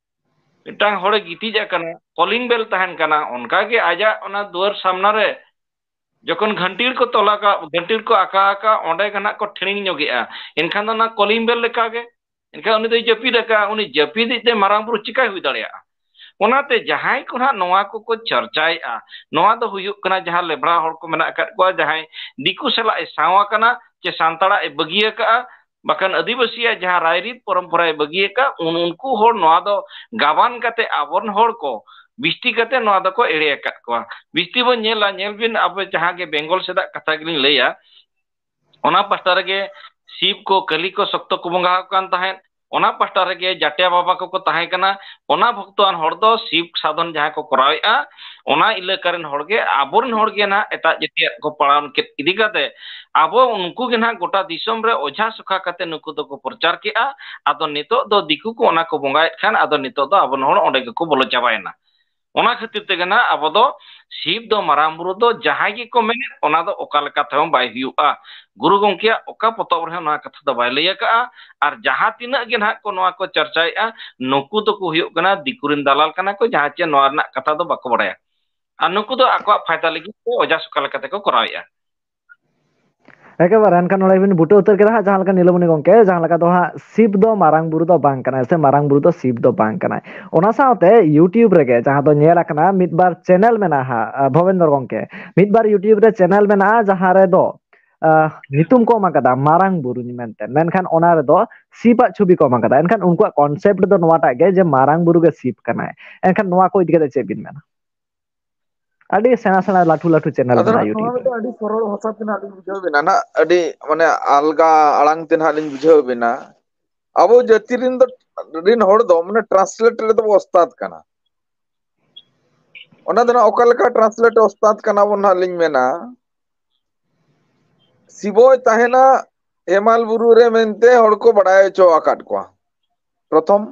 ᱢᱤᱫᱴᱟᱝ ᱦᱚᱲᱮ ᱜᱤᱛᱤᱡ ᱟᱠᱟᱱᱟ, ᱠᱚᱞᱤᱝ ᱵᱮᱞ ᱛᱟᱦᱮᱱ ᱠᱟᱱᱟ, ᱚᱱᱠᱟᱜᱮ ᱟᱡᱟᱜ ᱚᱱᱟ ᱫᱩᱣᱟᱹᱨ ᱥᱟᱢᱱᱟ ᱨᱮ ᱡᱚᱠᱷᱚᱱ ᱜᱷᱟᱱᱴᱤᱲ ᱠᱚ ᱛᱚᱞᱟ ᱠᱟᱜ, ᱜᱷᱟᱱᱴᱤᱲ ᱠᱚ ᱟᱠᱟ ᱟᱠᱟ, ᱚᱸᱰᱮ ᱜᱮ ᱱᱟᱜ ᱠᱚ ᱴᱷᱮᱲᱤᱝ ᱧᱚᱜᱮᱜᱼᱟ᱾ ᱮᱱᱠᱷᱟᱱ ᱫᱚ ᱚᱱᱟ ᱠᱚᱞᱤᱝ ᱵᱮᱞ ᱞᱮᱠᱟᱜᱮ, ᱮᱱᱠᱷᱟᱱ ᱩᱱᱤ ᱫᱚᱭ ᱡᱟᱹᱯᱤᱫ ᱟᱠᱟᱫᱼᱟ, ᱩᱱᱤ ᱡᱟᱹᱯᱤᱫᱤᱡ ᱛᱮ ᱢᱟᱨᱟᱝ ᱵᱩᱨᱩ ᱪᱤᱠᱟᱭ ᱦᱩᱭ ᱫᱟᱲᱮᱭᱟᱜᱼᱟ? ᱚᱱᱟᱛᱮ ᱡᱟᱦᱟᱸᱭ ᱠᱚ ᱱᱟᱜ ᱱᱚᱣᱟ ᱠᱚᱠᱚ ᱪᱟᱨᱪᱟᱭᱮᱫᱼᱟ, ᱱᱚᱣᱟ ᱫᱚ ᱦᱩᱭᱩᱜ ᱠᱟᱱᱟ ᱡᱟᱦᱟᱸ ᱞᱮᱵᱲᱟ ᱦᱚᱲ ᱠᱚ ᱢᱮᱱᱟᱜ ᱟᱠᱟᱫ ᱠᱚᱣᱟ, ᱡᱟᱦᱟᱸᱭ ᱫᱤᱠᱩ ᱥᱟᱞᱟᱜ ᱮ ᱥᱟᱶ ᱟᱠᱟᱱᱟ ᱪᱮ ᱥᱟᱱᱛᱟᱲᱟᱜ ᱮ ᱵᱟᱹᱜᱤ ᱟᱠᱟᱫᱼᱟ, ᱵᱟᱠᱷᱟᱱ ᱟᱹᱫᱤᱵᱟᱹᱥᱤᱭᱟᱜ ᱡᱟᱦᱟᱸ ᱨᱟᱭᱨᱤᱛ ᱯᱚᱨᱚᱢᱯᱚᱨᱟᱭ ᱵᱟᱹᱜᱤ ᱟᱠᱟᱫ, ᱩᱱ-, ᱩᱱᱠᱩ ᱦᱚᱲ ᱱᱚᱣᱟ ᱫᱚ ᱜᱟᱵᱟᱱ ᱠᱟᱛᱮ ᱟᱵᱚᱨᱮᱱ ᱦᱚᱲ ᱠᱚ ᱵᱤᱥᱛᱤ ᱠᱟᱛᱮ ᱱᱚᱣᱟ ᱫᱚᱠᱚ ᱮᱲᱮ ᱟᱠᱟᱫ ᱠᱚᱣᱟ᱾ ᱵᱤᱥᱛᱤ ᱵᱚᱱ ᱧᱮᱞᱟ, ᱧᱮᱞ ᱵᱤᱱ, ᱟᱵᱚ ᱡᱟᱦᱟᱸ ᱜᱮ ᱵᱮᱝᱜᱚᱞ ᱥᱮᱫᱟᱜ ᱠᱟᱛᱷᱟ ᱜᱮᱞᱤᱧ ᱞᱟᱹᱭᱟ, ᱚᱱᱟ ᱯᱟᱦᱴᱟ ᱨᱮᱜᱮ ᱥᱤᱵ ᱠᱚ, ᱠᱟᱹᱞᱤ ᱠᱚ ᱥᱚᱠᱛᱚ ᱠᱚ ᱵᱚᱸᱜᱟ ᱟᱠᱚ ᱠᱟᱱ ᱛᱟᱦᱮᱸᱫ᱾ ᱚᱱᱟ ᱯᱟᱦᱴᱟ ᱨᱮᱜᱮ ᱡᱟᱴᱭᱟ ᱵᱟᱵᱟ ᱠᱚᱠᱚ ᱛᱟᱦᱮᱸ ᱠᱟᱱᱟ᱾ ᱚᱱᱟ ᱵᱷᱚᱠᱛᱚᱣᱟᱱ ᱦᱚᱲ ᱫᱚ ᱥᱤᱵ ᱥᱟᱫᱷᱚᱱ ᱡᱟᱦᱟᱸᱭ ᱠᱚ ᱠᱚᱨᱟᱣᱮᱫᱼᱟ, ᱚᱱᱟ ᱮᱞᱟᱠᱟ ᱨᱮᱱ ᱦᱚᱲ ᱜᱮ, ᱟᱵᱚᱨᱮᱱ ᱦᱚᱲ ᱜᱮ ᱱᱟᱦᱟᱜ ᱮᱴᱟᱜ ᱡᱟᱹᱛᱤᱭᱟᱜ ᱠᱚ ᱯᱟᱲᱟᱣ ᱠᱮᱫ ᱤᱫᱤ ᱠᱟᱛᱮ ᱟᱵᱚ ᱩᱱᱠᱩ ᱜᱮ ᱱᱟᱦᱟᱜ ᱜᱚᱴᱟ ᱫᱤᱥᱚᱢ ᱨᱮ ᱚᱡᱷᱟ ᱥᱚᱠᱷᱟ ᱠᱟᱛᱮ ᱱᱩᱠᱩ ᱫᱚᱠᱚ ᱯᱨᱚᱪᱟᱨ ᱠᱮᱫᱼᱟ᱾ ᱟᱫᱚ ᱱᱤᱛᱚᱜ ᱫᱚ ᱫᱤᱠᱩ ᱠᱚ ᱚᱱᱟ ᱠᱚ ᱵᱚᱸᱜᱟᱭᱮᱫ ᱠᱷᱟᱱ ᱟᱫᱚ ᱱᱤᱛᱚᱜ ᱫᱚ ᱟᱵᱚ ᱦᱚᱲ ᱚᱸᱰᱮ ᱜᱮᱠᱚ ᱵᱚᱞᱚ ᱪᱟᱵᱟᱭᱮᱱᱟ᱾ ᱚᱱᱟ ᱠᱷᱟᱹᱛᱤᱨ ᱛᱮᱜᱮ ᱱᱟᱦᱟᱜ ᱟᱵᱚ ᱫᱚ ᱥᱤᱵ ᱫᱚ ᱢᱟᱨᱟᱝ ᱵᱩᱨᱩ ᱫᱚ ᱡᱟᱦᱟᱸᱭ ᱜᱮᱠᱚ ᱢᱮᱱᱮᱫ, ᱚᱱᱟ ᱫᱚ ᱚᱠᱟ ᱞᱮᱠᱟ ᱛᱮᱦᱚᱸ ᱵᱟᱭ ᱦᱩᱭᱩᱜᱼᱟ᱾ ᱜᱩᱨᱩ ᱜᱚᱢᱠᱮᱭᱟᱜ ᱚᱠᱟ ᱯᱚᱛᱚᱵ ᱨᱮᱦᱚᱸ ᱱᱚᱣᱟ ᱠᱟᱛᱷᱟ ᱫᱚ ᱵᱟᱭ ᱞᱟᱹᱭ ᱟᱠᱟᱫᱼᱟ᱾ ᱟᱨ ᱡᱟᱦᱟᱸ ᱛᱤᱱᱟᱹᱜ ᱜᱮ ᱱᱟᱦᱟᱜ ᱠᱚ ᱱᱚᱣᱟ ᱠᱚ ᱪᱟᱨᱪᱟᱭᱮᱫᱼᱟ, ᱱᱩᱠᱩ ᱫᱚᱠᱚ ᱦᱩᱭᱩᱜ ᱠᱟᱱᱟ ᱫᱤᱠᱩ ᱨᱮᱱ ᱫᱟᱞᱟᱞ ᱠᱟᱱᱟ ᱠᱚ, ᱡᱟᱦᱟᱸ ᱪᱮ ᱱᱚᱣᱟ ᱨᱮᱱᱟᱜ ᱠᱟᱛᱷᱟ ᱫᱚ ᱵᱟᱠᱚ ᱵᱟᱲᱟᱭᱟ᱾ ᱟᱨ ᱱᱩᱠᱩ ᱫᱚ ᱟᱠᱚᱣᱟᱜ ᱯᱷᱟᱭᱫᱟ ᱞᱟᱹᱜᱤᱫ ᱛᱮ ᱚᱡᱷᱟ ᱥᱚᱠᱷᱟ ᱞᱮᱠᱟ ᱛᱮᱠᱚ ᱠᱚᱨᱟᱣᱮᱫᱼᱟ᱾ ᱮᱠᱮᱵᱟᱨᱮ ᱮᱱᱠᱷᱟᱱ ᱱᱚᱰᱮ ᱵᱤᱱ ᱵᱩᱴᱟᱹ ᱩᱛᱟᱹᱨ ᱠᱮᱫᱟ ᱦᱟᱸᱜ, ᱡᱟᱦᱟᱸ ᱞᱮᱠᱟ ᱱᱤᱞᱚᱢᱚᱱᱤ ᱜᱚᱢᱠᱮ, ᱡᱟᱦᱟᱸ ᱞᱮᱠᱟ ᱫᱚ ᱦᱟᱸᱜ ᱥᱤᱵ ᱫᱚ ᱢᱟᱨᱟᱝ ᱵᱩᱨᱩ ᱫᱚ ᱵᱟᱝ ᱠᱟᱱᱟᱭ, ᱥᱮ ᱢᱟᱨᱟᱝ ᱵᱩᱨᱩ ᱫᱚ ᱥᱤᱵ ᱫᱚ ᱵᱟᱝ ᱠᱟᱱᱟᱭ᱾ ᱚᱱᱟ ᱥᱟᱶᱛᱮ YouTube ᱨᱮᱜᱮ ᱡᱟᱦᱟᱸ ᱫᱚ ᱧᱮᱞ ᱟᱠᱟᱱᱟ, ᱢᱤᱫ ᱵᱟᱨ ᱪᱮᱱᱮᱞ ᱢᱮᱱᱟᱜᱼᱟ ᱦᱟᱸᱜ, ᱟ, ᱵᱷᱚᱵᱮᱱᱫᱨᱚ ᱜᱚᱢᱠᱮ, ᱢᱤᱫ ᱵᱟᱨ YouTube ᱨᱮ ᱪᱮᱱᱮᱞ ᱢᱮᱱᱟᱜᱼᱟ, ᱡᱟᱦᱟᱸ ᱨᱮᱫᱚ, ᱟ, ᱧᱩᱛᱩᱢ ᱠᱚ ᱮᱢ ᱟᱠᱟᱫᱟ ᱢᱟᱨᱟᱝ ᱵᱩᱨᱩ ᱢᱮᱱᱛᱮ, ᱢᱮᱱᱠᱷᱟᱱ ᱚᱱᱟ ᱨᱮᱫᱚ ᱥᱤᱵᱟᱜ ᱪᱷᱚᱵᱤ ᱠᱚ ᱮᱢ ᱟᱠᱟᱫᱟ᱾ ᱮᱱᱠᱷᱟᱱ ᱩᱱᱠᱩᱣᱟᱜ concept ᱫᱚ ᱱᱚᱣᱟᱴᱟᱜ ᱜᱮ ᱡᱮ ᱢᱟᱨᱟᱝ ᱵᱩᱨᱩ ᱜᱮ ᱥᱤᱵ ᱠᱟᱱᱟᱭ᱾ ᱮᱱᱠᱷᱟᱱ ᱱᱚᱣᱟ ᱠᱚ ᱤᱫᱤ ᱠᱟᱛᱮ ᱪᱮᱫ ᱵᱤᱱ ᱢᱮᱱᱟ? ᱟᱹᱰᱤ ᱥᱮᱬᱟ ᱥᱮᱬᱟ ᱞᱟᱹᱴᱩ ᱞᱟᱹᱴᱩ ᱪᱮᱱᱮᱞ ᱟᱫᱚ ᱢᱮᱱᱟᱜᱼᱟ ᱱᱟᱦᱟᱜ ᱱᱚᱣᱟ YouTube ᱨᱮ᱾ ᱢᱤᱫᱴᱟᱝ ᱟᱹᱰᱤ ᱥᱚᱨᱚᱞ ᱵᱷᱟᱥᱟ ᱛᱮ ᱱᱟᱦᱟᱜ ᱞᱤᱧ ᱵᱩᱡᱷᱟᱹᱣ ᱵᱮᱱᱟ, ᱱᱟᱦᱟᱜ ᱟᱹᱰᱤ ᱢᱟᱱᱮ ᱟᱞᱜᱟ ᱟᱲᱟᱝ ᱛᱮ ᱱᱟᱦᱟᱜ ᱞᱤᱧ ᱵᱩᱡᱷᱟᱹᱣ ᱵᱮᱱᱟ᱾ ᱟᱵᱚ ᱡᱟᱹᱛᱤ ᱨᱮᱱ ᱫᱚ, ᱨᱮᱱ ᱦᱚᱲ ᱫᱚ ᱢᱟᱱᱮ translate ᱨᱮᱫᱚ ᱵᱚ ᱚᱥᱛᱟᱫ ᱠᱟᱱᱟ᱾ ᱚᱱᱟ ᱫᱚ ᱱᱟᱦᱟᱜ ᱚᱠᱟ ᱞᱮᱠᱟ translate ᱚᱥᱛᱟᱫ ᱠᱟᱱᱟ ᱵᱚᱱ ᱱᱟᱦᱟᱜ ᱞᱤᱧ ᱢᱮᱱᱟ, ᱥᱤᱵᱚᱭ ᱛᱟᱦᱮᱱᱟ ᱦᱮᱢᱟᱞ ᱵᱩᱨᱩ ᱨᱮ ᱢᱮᱱᱛᱮ ᱦᱚᱲ ᱠᱚ ᱵᱟᱲᱟᱭ ᱦᱚᱪᱚ ᱟᱠᱟᱫ ᱠᱚᱣᱟ᱾ ᱯᱨᱚᱛᱷᱚᱢ᱾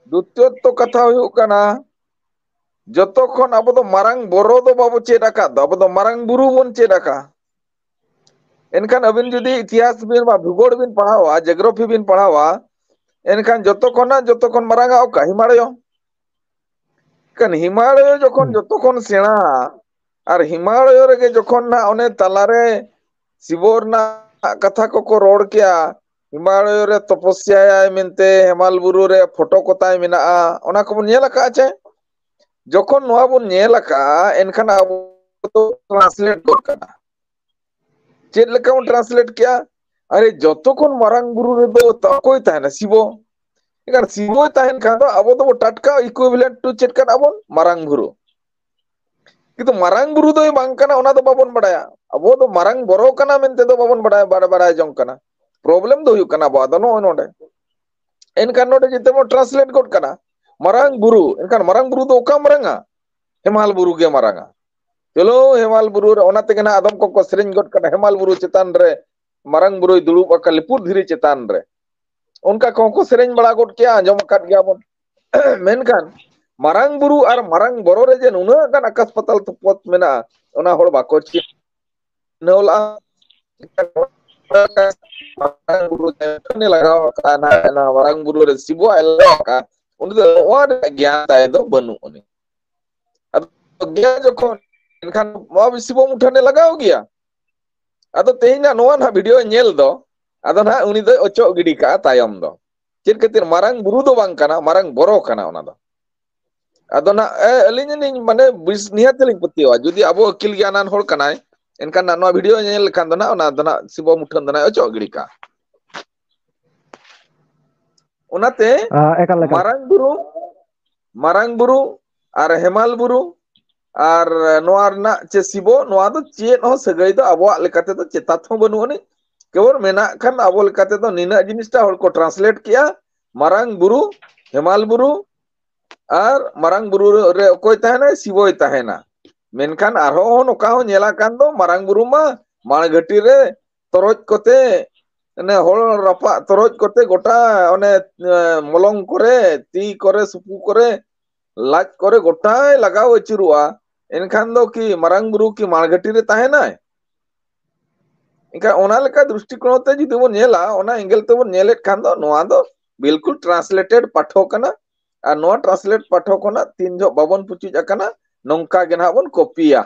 ᱫᱩᱛᱤᱭᱚᱛᱚ ᱠᱟᱛᱷᱟ ᱦᱩᱭᱩᱜ ᱠᱟᱱᱟ, ᱡᱚᱛᱚ ᱠᱷᱚᱱ ᱟᱵᱚ ᱫᱚ ᱢᱟᱨᱟᱝ ᱵᱚᱨᱚ ᱫᱚ ᱵᱟᱵᱚ ᱪᱮᱫ ᱟᱠᱟᱫ ᱫᱚ, ᱟᱵᱚ ᱫᱚ ᱢᱟᱨᱟᱝ ᱵᱩᱨᱩ ᱵᱚᱱ ᱪᱮᱫ ᱟᱠᱟᱫ᱾ ᱮᱱᱠᱷᱟᱱ ᱟᱹᱵᱤᱱ ᱡᱩᱫᱤ ᱤᱛᱤᱦᱟᱥ ᱵᱤᱱ ᱵᱟ ᱵᱷᱩᱜᱳᱞ ᱵᱤᱱ ᱯᱟᱲᱦᱟᱣᱟ, geography ᱵᱤᱱ ᱯᱟᱲᱦᱟᱣᱟ, ᱮᱱᱠᱷᱟᱱ ᱡᱚᱛᱚ ᱠᱷᱚᱱᱟᱜ ᱡᱚᱛᱚ ᱠᱷᱚᱱ ᱢᱟᱨᱟᱝ ᱟᱜ ᱚᱠᱟ? ᱦᱤᱢᱟᱞᱚᱭᱚ᱾ ᱮᱱᱠᱷᱟᱱ ᱦᱤᱢᱟᱞᱚᱭᱚ ᱡᱚᱠᱷᱚᱱ ᱦᱩᱸ᱾ ᱡᱚᱛᱚ ᱠᱷᱚᱱ ᱥᱮᱬᱟ, ᱟᱨ ᱦᱤᱢᱟᱞᱚᱭᱚ ᱨᱮᱜᱮ ᱡᱚᱠᱷᱚᱱ ᱱᱟᱜ ᱚᱱᱮ ᱛᱟᱞᱟᱨᱮ ᱥᱤᱵᱚ ᱨᱮᱱᱟᱜ ᱠᱟᱛᱷᱟ ᱠᱚᱠᱚ ᱨᱚᱲ ᱠᱮᱜᱼᱟ, ᱦᱤᱢᱟᱞᱚᱭᱚ ᱨᱮ ᱛᱚᱯᱚᱥᱭᱟᱭᱟᱭ ᱢᱮᱱᱛᱮ ᱦᱮᱢᱟᱞ ᱵᱩᱨᱩ ᱨᱮ ᱯᱷᱳᱴᱳ ᱠᱚ ᱛᱟᱭ ᱢᱮᱱᱟᱜᱼᱟ, ᱚᱱᱟ ᱠᱚᱵᱚᱱ ᱧᱮᱞ ᱟᱠᱟᱫᱼᱟ ᱪᱮ? ᱡᱚᱠᱷᱚᱱ ᱱᱚᱣᱟ ᱵᱚᱱ ᱧᱮᱞ ᱟᱠᱟᱫᱼᱟ, ᱮᱱᱠᱷᱟᱱ ᱟᱵᱚ ᱫᱚ translate ᱜᱚᱫ ᱠᱟᱜᱼᱟ᱾ ᱪᱮᱫ ᱞᱮᱠᱟ ᱵᱚᱱ translate ᱠᱮᱜᱼᱟ? ᱟᱨᱮ, ᱡᱚᱛᱚ ᱠᱷᱚᱱ ᱢᱟᱨᱟᱝ ᱵᱩᱨᱩ ᱨᱮᱫᱚ ᱚᱠᱚᱭ ᱛᱟᱦᱮᱱᱟ? ᱥᱤᱵᱚ᱾ ᱮᱱᱠᱷᱟᱱ ᱥᱤᱵᱚᱭ ᱛᱟᱦᱮᱱ ᱠᱷᱟᱱ ᱫᱚ ᱟᱵᱚ ᱫᱚᱵᱚ ᱴᱟᱴᱠᱟ equivalent to ᱪᱮᱫ ᱠᱟᱱᱟ ᱵᱚᱱ? ᱢᱟᱨᱟᱝ ᱵᱩᱨᱩ᱾ ᱠᱤᱱᱛᱩ ᱢᱟᱨᱟᱝ ᱵᱩᱨᱩ ᱫᱚᱭ ᱵᱟᱝ ᱠᱟᱱᱟ, ᱚᱱᱟ ᱫᱚ ᱵᱟᱵᱚᱱ ᱵᱟᱲᱟᱭᱟ᱾ ᱟᱵᱚ ᱫᱚ ᱢᱟᱨᱟᱝ ᱵᱚᱨᱚ ᱠᱟᱱᱟ ᱢᱮᱱᱛᱮ ᱫᱚ ᱵᱟᱵᱚᱱ ᱵᱟᱲᱟᱭ, ᱵᱟᱲᱟᱭ, ᱵᱟᱲᱟᱭ ᱡᱚᱝ ᱠᱟᱱᱟ᱾ ᱯᱨᱚᱵᱞᱮᱢ ᱫᱚ ᱦᱩᱭᱩᱜ ᱠᱟᱱᱟ ᱟᱵᱚᱣᱟᱜ ᱫᱚ ᱱᱚᱜᱼᱚᱭ ᱱᱚᱰᱮ᱾ ᱮᱱᱠᱷᱟᱱ ᱱᱚᱰᱮ ᱡᱮᱛᱮ ᱵᱚᱱ ᱴᱨᱟᱱᱥᱞᱮᱴ ᱜᱚᱫ ᱠᱟᱱᱟ ᱢᱟᱨᱟᱝ ᱵᱩᱨᱩ, ᱮᱱᱠᱷᱟᱱ ᱢᱟᱨᱟᱝ ᱵᱩᱨᱩ ᱫᱚ ᱚᱠᱟ ᱢᱟᱨᱟᱝᱟ? ᱦᱮᱢᱟᱞ ᱵᱩᱨᱩ ᱜᱮ ᱢᱟᱨᱟᱝᱟ᱾ ᱪᱚᱞᱚ, ᱦᱮᱢᱟᱞ ᱵᱩᱨᱩ ᱨᱮ, ᱚᱱᱟ ᱛᱮᱜᱮ ᱱᱟᱜ ᱟᱫᱚᱢ ᱠᱚᱠᱚ ᱥᱮᱨᱮᱧ ᱜᱚᱫ ᱠᱟᱱᱟ, ᱦᱮᱢᱟᱞ ᱵᱩᱨᱩ ᱪᱮᱛᱟᱱ ᱨᱮ ᱢᱟᱨᱟᱝ ᱵᱩᱨᱩᱭ ᱫᱩᱲᱩᱵ ᱟᱠᱟᱱ ᱞᱤᱯᱩᱨ ᱫᱷᱤᱨᱤ ᱪᱮᱛᱟᱱ ᱨᱮ᱾ ᱚᱱᱠᱟ ᱠᱚᱦᱚᱸ ᱠᱚ ᱥᱮᱨᱮᱧ ᱵᱟᱲᱟ ᱜᱚᱫ ᱠᱮᱭᱟ, ᱟᱸᱡᱚᱢ ᱟᱠᱟᱫ ᱜᱮᱭᱟ ᱵᱚᱱ᱾ ᱢᱮᱱᱠᱷᱟᱱ ᱢᱟᱨᱟᱝ ᱵᱩᱨᱩ ᱟᱨ ᱢᱟᱨᱟᱝ ᱵᱚᱨᱚ ᱨᱮ ᱡᱮ ᱱᱩᱱᱟᱹᱜ ᱜᱟᱱ ᱟᱠᱟᱥ ᱯᱟᱛᱟᱞ ᱛᱚᱯᱷᱟᱛ ᱢᱮᱱᱟᱜᱼᱟ, ᱚᱱᱟ ᱦᱚᱲ ᱵᱟᱠᱚ ᱪᱤᱱᱦᱟᱹᱣ ᱞᱟᱜᱼᱟ᱾ ᱢᱟᱨᱟᱝ ᱵᱩᱨᱩ ᱨᱮ ᱞᱟᱜᱟᱣ ᱟᱠᱟᱫᱼᱟ, ᱱᱟᱦᱟᱜ ᱚᱱᱟ ᱢᱟᱨᱟᱝ ᱵᱩᱨᱩ ᱨᱮ ᱥᱤᱵᱚ ᱟᱡ ᱞᱟᱜᱟᱣ ᱟᱠᱟᱫᱼᱟ, ᱩᱱᱤ ᱫᱚ ᱱᱚᱣᱟ ᱨᱮᱭᱟᱜ ᱜᱮᱭᱟᱱ ᱛᱟᱭ ᱫᱚ ᱵᱟᱹᱱᱩᱜ ᱟᱹᱱᱤᱡ᱾ ᱟᱫᱚ ᱜᱮᱭᱟᱱ ᱡᱚᱠᱷᱚᱱ, ᱮᱱᱠᱷᱟᱱ ᱱᱚᱣᱟ ᱥᱤᱵᱚ ᱢᱩᱴᱷᱟᱹᱱᱮ ᱞᱟᱜᱟᱣ ᱜᱮᱭᱟ᱾ ᱟᱫᱚ ᱛᱮᱦᱮᱧ ᱱᱟᱜ ᱱᱚᱣᱟ ᱱᱟᱦᱟᱜ ᱵᱷᱤᱰᱤᱭᱳ ᱧᱮᱞ ᱫᱚ, ᱟᱫᱚ ᱱᱟᱦᱟᱜ ᱩᱱᱤ ᱫᱚᱭ ᱚᱪᱚᱜ ᱜᱤᱰᱤ ᱠᱟᱜᱼᱟ ᱛᱟᱭᱚᱢ ᱫᱚ᱾ ᱪᱮᱫ ᱠᱷᱟᱹᱛᱤᱨ? ᱢᱟᱨᱟᱝ ᱵᱩᱨᱩ ᱫᱚ ᱵᱟᱝ ᱠᱟᱱᱟ, ᱢᱟᱨᱟᱝ ᱵᱚᱨᱚ ᱠᱟᱱᱟ ᱚᱱᱟ ᱫᱚ᱾ ᱟᱫᱚ ᱱᱟᱜ, ᱮ, ᱟᱹᱞᱤᱧ ᱞᱤᱧ, ᱢᱟᱱᱮ, ᱵᱤᱥ-, ᱱᱤᱦᱟᱹᱛ ᱞᱤᱧ ᱯᱟᱹᱛᱭᱟᱹᱣᱟ, ᱡᱩᱫᱤ ᱟᱵᱚ ᱟᱹᱠᱤᱞ ᱜᱮᱭᱟᱱᱟᱱ ᱦᱚᱲ ᱠᱟᱱᱟᱭ, ᱮᱱᱠᱷᱟᱱ ᱱᱟᱜ ᱱᱚᱣᱟ ᱵᱷᱤᱰᱤᱭᱳ ᱧᱮᱞ ᱞᱮᱠᱷᱟᱱ ᱫᱚ ᱱᱟᱜ ᱚᱱᱟ ᱫᱚ ᱱᱟᱜ ᱥᱤᱵᱚ ᱢᱩᱴᱷᱟᱹᱱ ᱫᱚ ᱱᱟᱜ ᱚᱪᱚᱜ ᱜᱤᱰᱤ ᱠᱟᱜᱼᱟ᱾ ᱚᱱᱟᱛᱮ ᱟ, ᱮᱠᱟᱞ, ᱮᱠᱟᱞ᱾ ᱢᱟᱨᱟᱝ ᱵᱩᱨᱩ, ᱢᱟᱨᱟᱝ ᱵᱩᱨᱩ ᱟᱨ ᱦᱮᱢᱟᱞ ᱵᱩᱨᱩ ᱟᱨ ᱱᱚᱣᱟ ᱨᱮᱱᱟᱜ ᱪᱮ ᱥᱤᱵᱚ, ᱱᱚᱣᱟ ᱫᱚ ᱪᱮᱫ ᱦᱚᱸ ᱥᱟᱹᱜᱟᱹᱭ ᱫᱚ ᱟᱵᱚᱣᱟᱜ ᱞᱮᱠᱟ ᱛᱮᱫᱚ ᱪᱮᱛᱟᱛ ᱦᱚᱸ ᱵᱟᱹᱱᱩᱜ ᱟᱹᱱᱤᱡ᱾ ᱠᱮᱵᱚᱞ ᱢᱮᱱᱟᱜ ᱠᱷᱟᱱ ᱟᱵᱚ ᱞᱮᱠᱟ ᱛᱮᱫᱚ ᱱᱤᱱᱟᱹᱜ ᱡᱤᱱᱤᱥᱴᱟ ᱦᱚᱲ ᱠᱚ ᱴᱨᱟᱱᱥᱞᱮᱴ ᱠᱮᱜᱼᱟ, ᱢᱟᱨᱟᱝ ᱵᱩᱨᱩ, ᱦᱮᱢᱟᱞ ᱵᱩᱨᱩ, ᱟᱨ ᱢᱟᱨᱟᱝ ᱵᱩᱨᱩ ᱨᱮ ᱚᱠᱚᱭ ᱛᱟᱦᱮᱱᱟᱭ? ᱥᱤᱵᱚᱭ ᱛᱟᱦᱮᱱᱟ᱾ ᱢᱮᱱᱠᱷᱟᱱ ᱟᱨᱦᱚᱸ ᱱᱚᱝᱠᱟ ᱦᱚᱸ ᱧᱮᱞ ᱟᱠᱟᱱ ᱫᱚ, ᱢᱟᱨᱟᱝ ᱵᱩᱨᱩ ᱢᱟ ᱢᱟᱲᱜᱷᱟᱹᱴᱤ ᱨᱮ ᱛᱚᱨᱚᱡ ᱠᱚᱛᱮ, ᱚᱱᱮ ᱦᱚᱲ ᱨᱟᱯᱟᱜ ᱛᱚᱨᱚᱡ ᱠᱚᱛᱮ ᱜᱚᱴᱟ ᱚᱱᱮ, ᱮ, ᱢᱚᱞᱚᱝ ᱠᱚᱨᱮ, ᱛᱤ ᱠᱚᱨᱮ, ᱥᱩᱯᱩ ᱠᱚᱨᱮ, ᱞᱟᱡ ᱠᱚᱨᱮ ᱜᱚᱴᱟᱭ ᱞᱟᱜᱟᱣ ᱟᱹᱪᱩᱨᱚᱜᱼᱟ᱾ ᱮᱱᱠᱷᱟᱱ ᱫᱚ ᱠᱤ ᱢᱟᱨᱟᱝ ᱵᱩᱨᱩ ᱠᱤ ᱢᱟᱲᱜᱷᱟᱹᱴᱤ ᱨᱮ ᱛᱟᱦᱮᱱᱟᱭ? ᱮᱱᱠᱷᱟᱱ ᱚᱱᱟ ᱞᱮᱠᱟ ᱫᱨᱤᱥᱴᱤᱠᱳᱬ ᱛᱮ ᱡᱩᱫᱤ ᱵᱚᱱ ᱧᱮᱞᱟ, ᱚᱱᱟ angle ᱛᱮᱵᱚᱱ ᱧᱮᱞᱮᱫ ᱠᱷᱟᱱ ᱫᱚ ᱱᱚᱣᱟ ᱫᱚ ᱵᱤᱞᱠᱩᱞ translated ᱯᱟᱴᱷᱚ ᱠᱟᱱᱟ᱾ ᱟᱨ ᱱᱚᱣᱟ translate ᱯᱟᱴᱷᱚ ᱠᱷᱚᱱᱟᱜ ᱛᱤᱱ ᱡᱚᱦᱚᱜ ᱵᱟᱵᱚᱱ ᱯᱩᱪᱩᱡ ᱟᱠᱟᱱᱟ, ᱱᱚᱝᱠᱟ ᱜᱮ ᱱᱟᱦᱟᱜ ᱵᱚᱱ ᱠᱚᱯᱤᱭᱟ᱾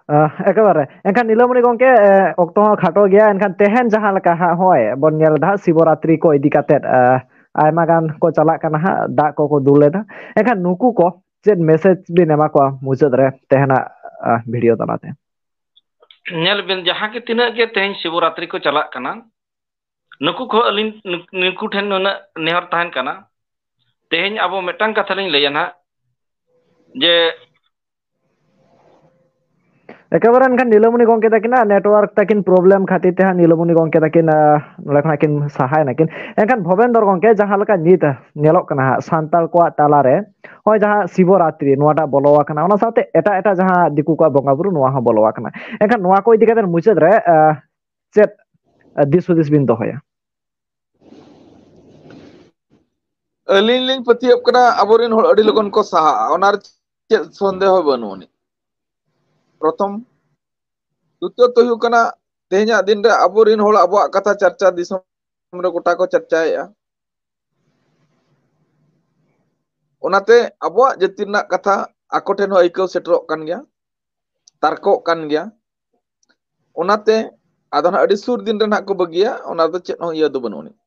ᱟᱦ, ᱮᱠᱮᱵᱟᱨᱮ᱾ ᱮᱱᱠᱷᱟᱱ ᱱᱤᱞᱚᱢᱚᱬᱤ ᱜᱚᱢᱠᱮ, ᱮ, ᱚᱠᱛᱚ ᱦᱚᱸ ᱠᱷᱟᱴᱚ ᱜᱮᱭᱟ, ᱮᱱᱠᱷᱟᱱ ᱛᱮᱦᱮᱧ ᱡᱟᱦᱟᱸ ᱞᱮᱠᱟ ᱦᱟᱸᱜ ᱦᱚᱸᱜᱼᱚᱭ ᱵᱚᱱ ᱧᱮᱞ ᱮᱫᱟ ᱦᱟᱸᱜ ᱥᱤᱵᱚᱨᱟᱛᱨᱤ ᱠᱚ ᱤᱫᱤ ᱠᱟᱛᱮᱫ, ᱮ, ᱟᱭᱢᱟ ᱜᱟᱱ ᱠᱚ ᱪᱟᱞᱟᱜ ᱠᱟᱱᱟ ᱦᱟᱸᱜ, ᱫᱟᱜ ᱠᱚᱠᱚ ᱫᱩᱞ ᱮᱫᱟ᱾ ᱮᱱᱠᱷᱟᱱ ᱱᱩᱠᱩ ᱠᱚ ᱪᱮᱫ message ᱵᱤᱱ ᱮᱢᱟ ᱠᱚᱣᱟ ᱢᱩᱪᱟᱹᱫ ᱨᱮ ᱛᱮᱦᱮᱧᱟᱜ, ᱟ, ᱵᱷᱤᱰᱤᱭᱳ ᱛᱟᱞᱟᱛᱮ? ᱧᱮᱞ ᱵᱤᱱ, ᱡᱟᱦᱟᱸ ᱜᱮ ᱛᱤᱱᱟᱹᱜ ᱜᱮ ᱛᱮᱦᱮᱧ ᱥᱤᱵᱚᱨᱟᱛᱨᱤ ᱠᱚ ᱪᱟᱞᱟᱜ ᱠᱟᱱᱟ, ᱱᱩᱠᱩ ᱠᱚ ᱟᱹᱞᱤᱧ, ᱱᱩᱠ-, ᱱᱩᱠᱩ ᱴᱷᱮᱱ ᱱᱩᱱᱟᱹᱜ ᱱᱮᱦᱚᱨ ᱛᱟᱦᱮᱱ ᱠᱟᱱᱟ, ᱛᱮᱦᱮᱧ ᱟᱵᱚ ᱢᱤᱫᱴᱟᱝ ᱠᱟᱛᱷᱟ ᱞᱤᱧ ᱞᱟᱹᱭᱟ ᱱᱟᱦᱟᱜ, ᱡᱮ ᱮᱠᱮᱵᱟᱨᱮ ᱮᱱᱠᱷᱟᱱ ᱱᱤᱞᱚᱢᱚᱱᱤ ᱜᱚᱢᱠᱮ ᱛᱟᱹᱠᱤᱱᱟᱜ network ᱛᱟᱹᱠᱤᱱ problem ᱠᱷᱟᱹᱛᱤᱨ ᱛᱮ ᱦᱟᱸᱜ ᱱᱤᱞᱚᱢᱚᱱᱤ ᱜᱚᱢᱠᱮ ᱛᱟᱹᱠᱤᱱ, ᱟᱸ, ᱱᱚᱰᱮ ᱠᱷᱚᱱᱟᱜ ᱠᱤᱱ ᱥᱟᱦᱟᱭ ᱱᱟᱹᱠᱤᱱ᱾ ᱮᱱᱠᱷᱟᱱ ᱵᱷᱚᱵᱮᱱᱫᱚᱨ ᱜᱚᱢᱠᱮ, ᱡᱟᱦᱟᱸ ᱞᱮᱠᱟ ᱱᱤᱛ ᱧᱮᱞᱚᱜ ᱠᱟᱱᱟ ᱦᱟᱸᱜ ᱥᱟᱱᱛᱟᱲ ᱠᱚᱣᱟᱜ ᱛᱟᱞᱟᱨᱮ ᱱᱚᱜᱼᱚᱭ ᱡᱟᱦᱟᱸ ᱥᱤᱵᱚᱨᱟᱛᱨᱤ ᱱᱚᱣᱟᱴᱟᱜ ᱵᱚᱞᱚ ᱟᱠᱟᱱᱟ, ᱚᱱᱟ ᱥᱟᱶᱛᱮ ᱮᱴᱟᱜ ᱮᱴᱟᱜ ᱡᱟᱦᱟᱸ ᱫᱤᱠᱩ ᱠᱚᱣᱟᱜ ᱵᱚᱸᱜᱟ ᱵᱩᱨᱩ, ᱱᱚᱣᱟ ᱦᱚᱸ ᱵᱚᱞᱚ ᱟᱠᱟᱱᱟ᱾ ᱮᱱᱠᱷᱟᱱ ᱱᱚᱣᱟ ᱠᱚ ᱤᱫᱤ ᱠᱟᱛᱮ ᱢᱩᱪᱟᱹᱫ ᱨᱮ, ᱟᱸ, ᱪᱮᱫ, ᱟᱸ, ᱫᱤᱥ ᱦᱩᱫᱤᱥ ᱵᱤᱱ ᱫᱚᱦᱚᱭᱟ? ᱟᱹᱞᱤᱧ ᱞᱤᱧ ᱯᱟᱹᱛᱭᱟᱹᱜ ᱠᱟᱱᱟ, ᱟᱵᱚᱨᱮᱱ ᱦᱚᱲ ᱟᱹᱰᱤ ᱞᱚᱜᱚᱱ ᱠᱚ ᱥᱟᱦᱟᱜᱼᱟ, ᱚᱱᱟ ᱨᱮ ᱪᱮᱫ ᱥᱚᱱᱫᱮᱦᱚ ᱵᱟᱹᱱᱩᱜ ᱟᱹᱱᱤᱡ᱾ ᱯᱨᱚᱛᱷᱚᱢ᱾ ᱫᱩᱛᱤᱭᱚᱛᱚ ᱦᱩᱭᱩᱜ ᱠᱟᱱᱟ, ᱛᱮᱦᱮᱧᱟᱜ ᱫᱤᱱ ᱨᱮ ᱟᱵᱚᱨᱮᱱ ᱦᱚᱲ ᱟᱵᱚᱣᱟᱜ ᱠᱟᱛᱷᱟ ᱪᱟᱨᱪᱟ ᱫᱤᱥᱚᱢ ᱨᱮ ᱜᱚᱴᱟ ᱠᱚ ᱪᱟᱨᱪᱟᱭᱮᱫᱼᱟ᱾ ᱚᱱᱟᱛᱮ ᱟᱵᱚᱣᱟᱜ ᱡᱟᱹᱛᱤ ᱨᱮᱱᱟᱜ ᱠᱟᱛᱷᱟ ᱟᱠᱚ ᱴᱷᱮᱱ ᱦᱚᱸ ᱟᱹᱭᱠᱟᱹᱣ ᱥᱮᱴᱮᱨᱚᱜ ᱠᱟᱱ ᱜᱮᱭᱟ, ᱛᱟᱨᱠᱚᱜ ᱠᱟᱱ ᱜᱮᱭᱟ᱾ ᱚᱱᱟᱛᱮ ᱟᱫᱚ ᱱᱟᱦᱟᱜ ᱟᱹᱰᱤ ᱥᱩᱨ ᱫᱤᱱ ᱨᱮ ᱱᱟᱦᱟᱜ ᱠᱚ ᱵᱟᱹᱜᱤᱭᱟ, ᱚᱱᱟ ᱫᱚ ᱪᱮᱫ ᱦᱚᱸ ᱤᱭᱟᱹ ᱫᱚ ᱵᱟᱹᱱᱩᱜ ᱟᱹᱱᱤᱡ᱾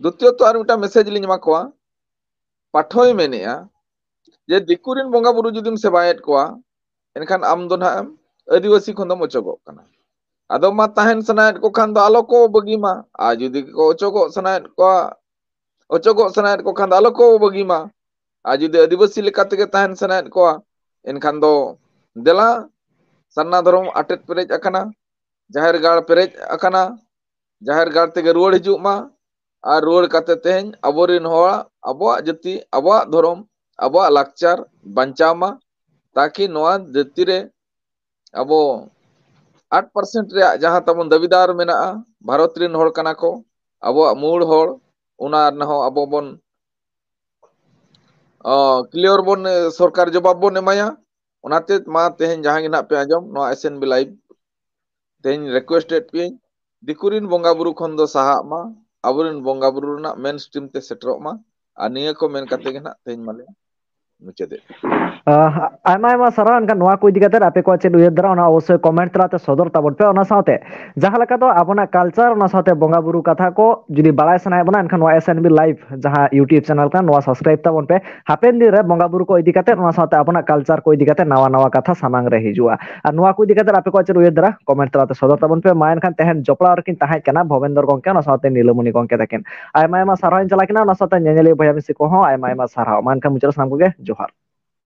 ᱫᱩᱛᱤᱭᱚᱛᱚ ᱟᱨ ᱢᱤᱫᱴᱟᱝ message ᱞᱤᱧ ᱮᱢᱟ ᱠᱚᱣᱟ, ᱯᱟᱴᱷᱚᱭ ᱢᱮᱱᱮᱜᱼᱟ ᱡᱮ ᱫᱤᱠᱩ ᱨᱮᱱ ᱵᱚᱸᱜᱟ ᱵᱩᱨᱩ ᱡᱩᱫᱤᱢ ᱥᱮᱵᱟᱭᱮᱫ ᱠᱚᱣᱟ, ᱮᱱᱠᱷᱟᱱ ᱟᱢ ᱫᱚ ᱱᱟᱦᱟᱜ ᱮᱢ ᱟᱹᱫᱤᱵᱟᱹᱥᱤ ᱠᱷᱚᱱ ᱫᱚᱢ ᱚᱪᱚᱜᱚᱜ ᱠᱟᱱᱟ᱾ ᱟᱫᱚ ᱢᱟ ᱛᱟᱦᱮᱱ ᱥᱟᱱᱟᱭᱮᱫ ᱠᱚ ᱠᱷᱟᱱ ᱫᱚ ᱟᱞᱚ ᱠᱚ ᱵᱟᱹᱜᱤ ᱢᱟ, ᱟᱨ ᱡᱩᱫᱤ ᱠᱚ ᱚᱪᱚᱜᱚᱜ ᱥᱟᱱᱟᱭᱮᱫ ᱠᱚᱣᱟ, ᱚᱪᱚᱜᱚᱜ ᱥᱟᱱᱟᱭᱮᱫ ᱠᱚ ᱠᱷᱟᱱ ᱫᱚ ᱟᱞᱚ ᱠᱚ ᱵᱟᱹᱜᱤ ᱢᱟ, ᱟᱨ ᱡᱩᱫᱤ ᱟᱹᱫᱤᱵᱟᱹᱥᱤ ᱞᱮᱠᱟ ᱛᱮᱜᱮ ᱛᱟᱦᱮᱱ ᱥᱟᱱᱟᱭᱮᱫ ᱠᱚᱣᱟ, ᱮᱱᱠᱷᱟᱱ ᱫᱚ ᱫᱮᱞᱟ, ᱥᱟᱨᱱᱟ ᱫᱷᱚᱨᱚᱢ ᱟᱴᱮᱫ ᱯᱮᱨᱮᱡ ᱟᱠᱟᱱᱟ, ᱡᱟᱦᱮᱨ ᱜᱟᱲ ᱯᱮᱨᱮᱡ ᱟᱠᱟᱱᱟ, ᱡᱟᱦᱮᱨ ᱜᱟᱲ ᱛᱮᱜᱮ ᱨᱩᱣᱟᱹᱲ ᱦᱤᱡᱩᱜ ᱢᱟ᱾ ᱟᱨ ᱨᱩᱣᱟᱹᱲ ᱠᱟᱛᱮ ᱛᱮᱦᱮᱧ ᱟᱵᱚᱨᱮᱱ ᱦᱚᱲ, ᱟᱵᱚᱣᱟᱜ ᱡᱟᱹᱛᱤ, ᱟᱵᱚᱣᱟᱜ ᱫᱷᱚᱨᱚᱢ, ᱟᱵᱚᱣᱟᱜ ᱞᱟᱠᱪᱟᱨ ᱵᱟᱧᱪᱟᱣ ᱢᱟ, ᱛᱟᱠᱤ ᱱᱚᱣᱟ ᱫᱷᱟᱹᱨᱛᱤ ᱨᱮ ᱟᱵᱚ ᱟᱴ percent ᱨᱮᱭᱟᱜ ᱡᱟᱦᱟᱸ ᱛᱟᱵᱚᱱ ᱫᱟᱹᱵᱤᱫᱟᱨ ᱢᱮᱱᱟᱜᱼᱟ ᱵᱷᱟᱨᱚᱛ ᱨᱮᱱ ᱦᱚᱲ ᱠᱟᱱᱟ ᱠᱚ, ᱟᱵᱚᱣᱟᱜ ᱢᱩᱞ ᱦᱚᱲ, ᱚᱱᱟ ᱨᱮᱱᱟᱜ ᱦᱚᱸ ᱟᱵᱚ ᱵᱚᱱ, ᱚ, clear ᱵᱚᱱ, ᱮ, ᱥᱚᱨᱠᱟᱨ ᱡᱚᱵᱟᱵ ᱵᱚᱱ ᱮᱢᱟᱭᱟ᱾ ᱚᱱᱟᱛᱮ ᱢᱟ ᱛᱮᱦᱮᱧ ᱡᱟᱦᱟᱸ ᱜᱮ ᱱᱟᱦᱟᱜ ᱯᱮ ᱟᱸᱡᱚᱢ, ᱱᱚᱣᱟ S N B Live ᱛᱮᱦᱮᱧ request ᱮᱫ ᱯᱮᱭᱟᱹᱧ, ᱫᱤᱠᱩ ᱨᱮᱱ ᱵᱚᱸᱜᱟ ᱵᱩᱨᱩ ᱠᱷᱚᱱ ᱫᱚ ᱥᱟᱦᱟᱜ ᱢᱟ, ᱟᱵᱚᱨᱮᱱ ᱵᱚᱸᱜᱟ ᱵᱩᱨᱩ ᱨᱮᱱᱟᱜ main stream ᱛᱮ ᱥᱮᱴᱮᱨᱚᱜ ᱢᱟ᱾ ᱟᱨ ᱱᱤᱭᱟᱹ ᱠᱚ ᱢᱮᱱ ᱠᱟᱛᱮ ᱜᱮ ᱱᱟᱦᱟᱜ ᱛᱮᱦᱮᱧ ᱢᱟᱞᱮ ᱢᱩᱪᱟᱹᱫᱮᱫ ᱯᱮ᱾ ᱟᱭᱢᱟ ᱟᱭᱢᱟ ᱥᱟᱨᱦᱟᱣ᱾ ᱮᱱᱠᱷᱟᱱ ᱱᱚᱣᱟ ᱠᱚ ᱤᱫᱤ ᱠᱟᱛᱮ ᱟᱯᱮ ᱠᱚᱣᱟᱜ ᱪᱮᱫ ᱩᱭᱦᱟᱹᱨ ᱫᱷᱟᱨᱟ, ᱚᱱᱟ ᱚᱵᱚᱥᱥᱳᱭ ᱠᱚᱢᱮᱱᱴ ᱛᱟᱞᱟᱛᱮ ᱥᱚᱫᱚᱨ ᱛᱟᱵᱚᱱ ᱯᱮ᱾ ᱚᱱᱟ ᱥᱟᱶᱛᱮ ᱡᱟᱦᱟᱸ ᱞᱮᱠᱟ ᱫᱚ ᱟᱵᱚᱱᱟᱜ ᱠᱟᱞᱪᱟᱨ, ᱚᱱᱟ ᱥᱟᱶᱛᱮ ᱵᱚᱸᱜᱟ ᱵᱩᱨᱩ ᱠᱟᱛᱷᱟ ᱠᱚ ᱡᱩᱫᱤ ᱵᱟᱲᱟᱭ ᱥᱟᱱᱟᱭᱮᱫ ᱵᱚᱱᱟ, ᱮᱱᱠᱷᱟᱱ ᱱᱚᱣᱟ ᱮᱥ ᱮᱱ ᱵᱤ ᱞᱟᱭᱤᱵᱷ ᱡᱟᱦᱟᱸ ᱭᱩᱴᱩᱵᱽ ᱪᱮᱱᱮᱞ ᱠᱟᱱᱟ, ᱱᱚᱣᱟ ᱥᱟᱵᱥᱠᱨᱟᱭᱤᱵ ᱛᱟᱵᱚᱱ ᱯᱮ᱾ ᱦᱟᱯᱮᱱ ᱫᱤᱱ ᱨᱮ ᱵᱚᱸᱜᱟ ᱵᱩᱨᱩ ᱠᱚ ᱤᱫᱤ ᱠᱟᱛᱮ, ᱚᱱᱟ ᱥᱟᱶᱛᱮ ᱟᱵᱚᱱᱟᱜ ᱠᱟᱞᱪᱟᱨ ᱠᱚ ᱤᱫᱤ ᱠᱟᱛᱮ ᱱᱟᱣᱟ ᱱᱟᱣᱟ ᱠᱟᱛᱷᱟ ᱥᱟᱢᱟᱝ ᱨᱮ ᱦᱤᱡᱩᱜᱼᱟ᱾ ᱟᱨ ᱱᱚᱣᱟ ᱠᱚ ᱤᱫᱤ ᱠᱟᱛᱮ ᱟᱯᱮ ᱠᱚᱣᱟᱜ ᱪᱮᱫ ᱩᱭᱦᱟᱹᱨ ᱫᱷᱟᱨᱟ, ᱠᱚᱢᱮᱱᱴ ᱛᱟᱞᱟᱛᱮ ᱥᱚᱫᱚᱨ ᱛᱟᱵᱚᱱ ᱯᱮ᱾ ᱢᱟ ᱮᱱᱠᱷᱟᱱ ᱛᱮᱦᱮᱧ ᱡᱚᱯᱲᱟᱣ ᱨᱮᱠᱤᱱ ᱛᱟᱦᱮᱸ ᱠᱟᱱᱟ ᱵᱷᱚᱵᱮᱱᱫᱚᱨ ᱜᱚᱢᱠᱮ, ᱚᱱᱟ ᱥᱟᱶᱛᱮ ᱱᱤᱞᱟᱹᱢᱚᱱᱤ ᱜᱚᱢᱠᱮ ᱛᱟᱹᱠᱤᱱ᱾ ᱟᱭᱢᱟ ᱟᱭᱢᱟ ᱥᱟᱨᱦᱟᱣ ᱤᱧ ᱪᱟᱞ ᱟᱠᱤᱱᱟ, ᱚᱱᱟ ᱥᱟᱶᱛᱮ ᱧᱮᱧᱮᱞᱤᱭᱟᱹ ᱵᱚᱭᱦᱟ ᱢᱤᱥᱤ ᱠᱚᱦᱚᱸ ᱟᱭᱢᱟ ᱟᱭᱢᱟ ᱥᱟᱨᱦᱟᱣ᱾ ᱢᱟ ᱮᱱᱠᱷᱟᱱ ᱢᱩᱪᱟᱹᱫ ᱨᱮ ᱥᱟᱱᱟᱢ ᱠᱚᱜᱮ ᱡᱚᱦᱟᱨ᱾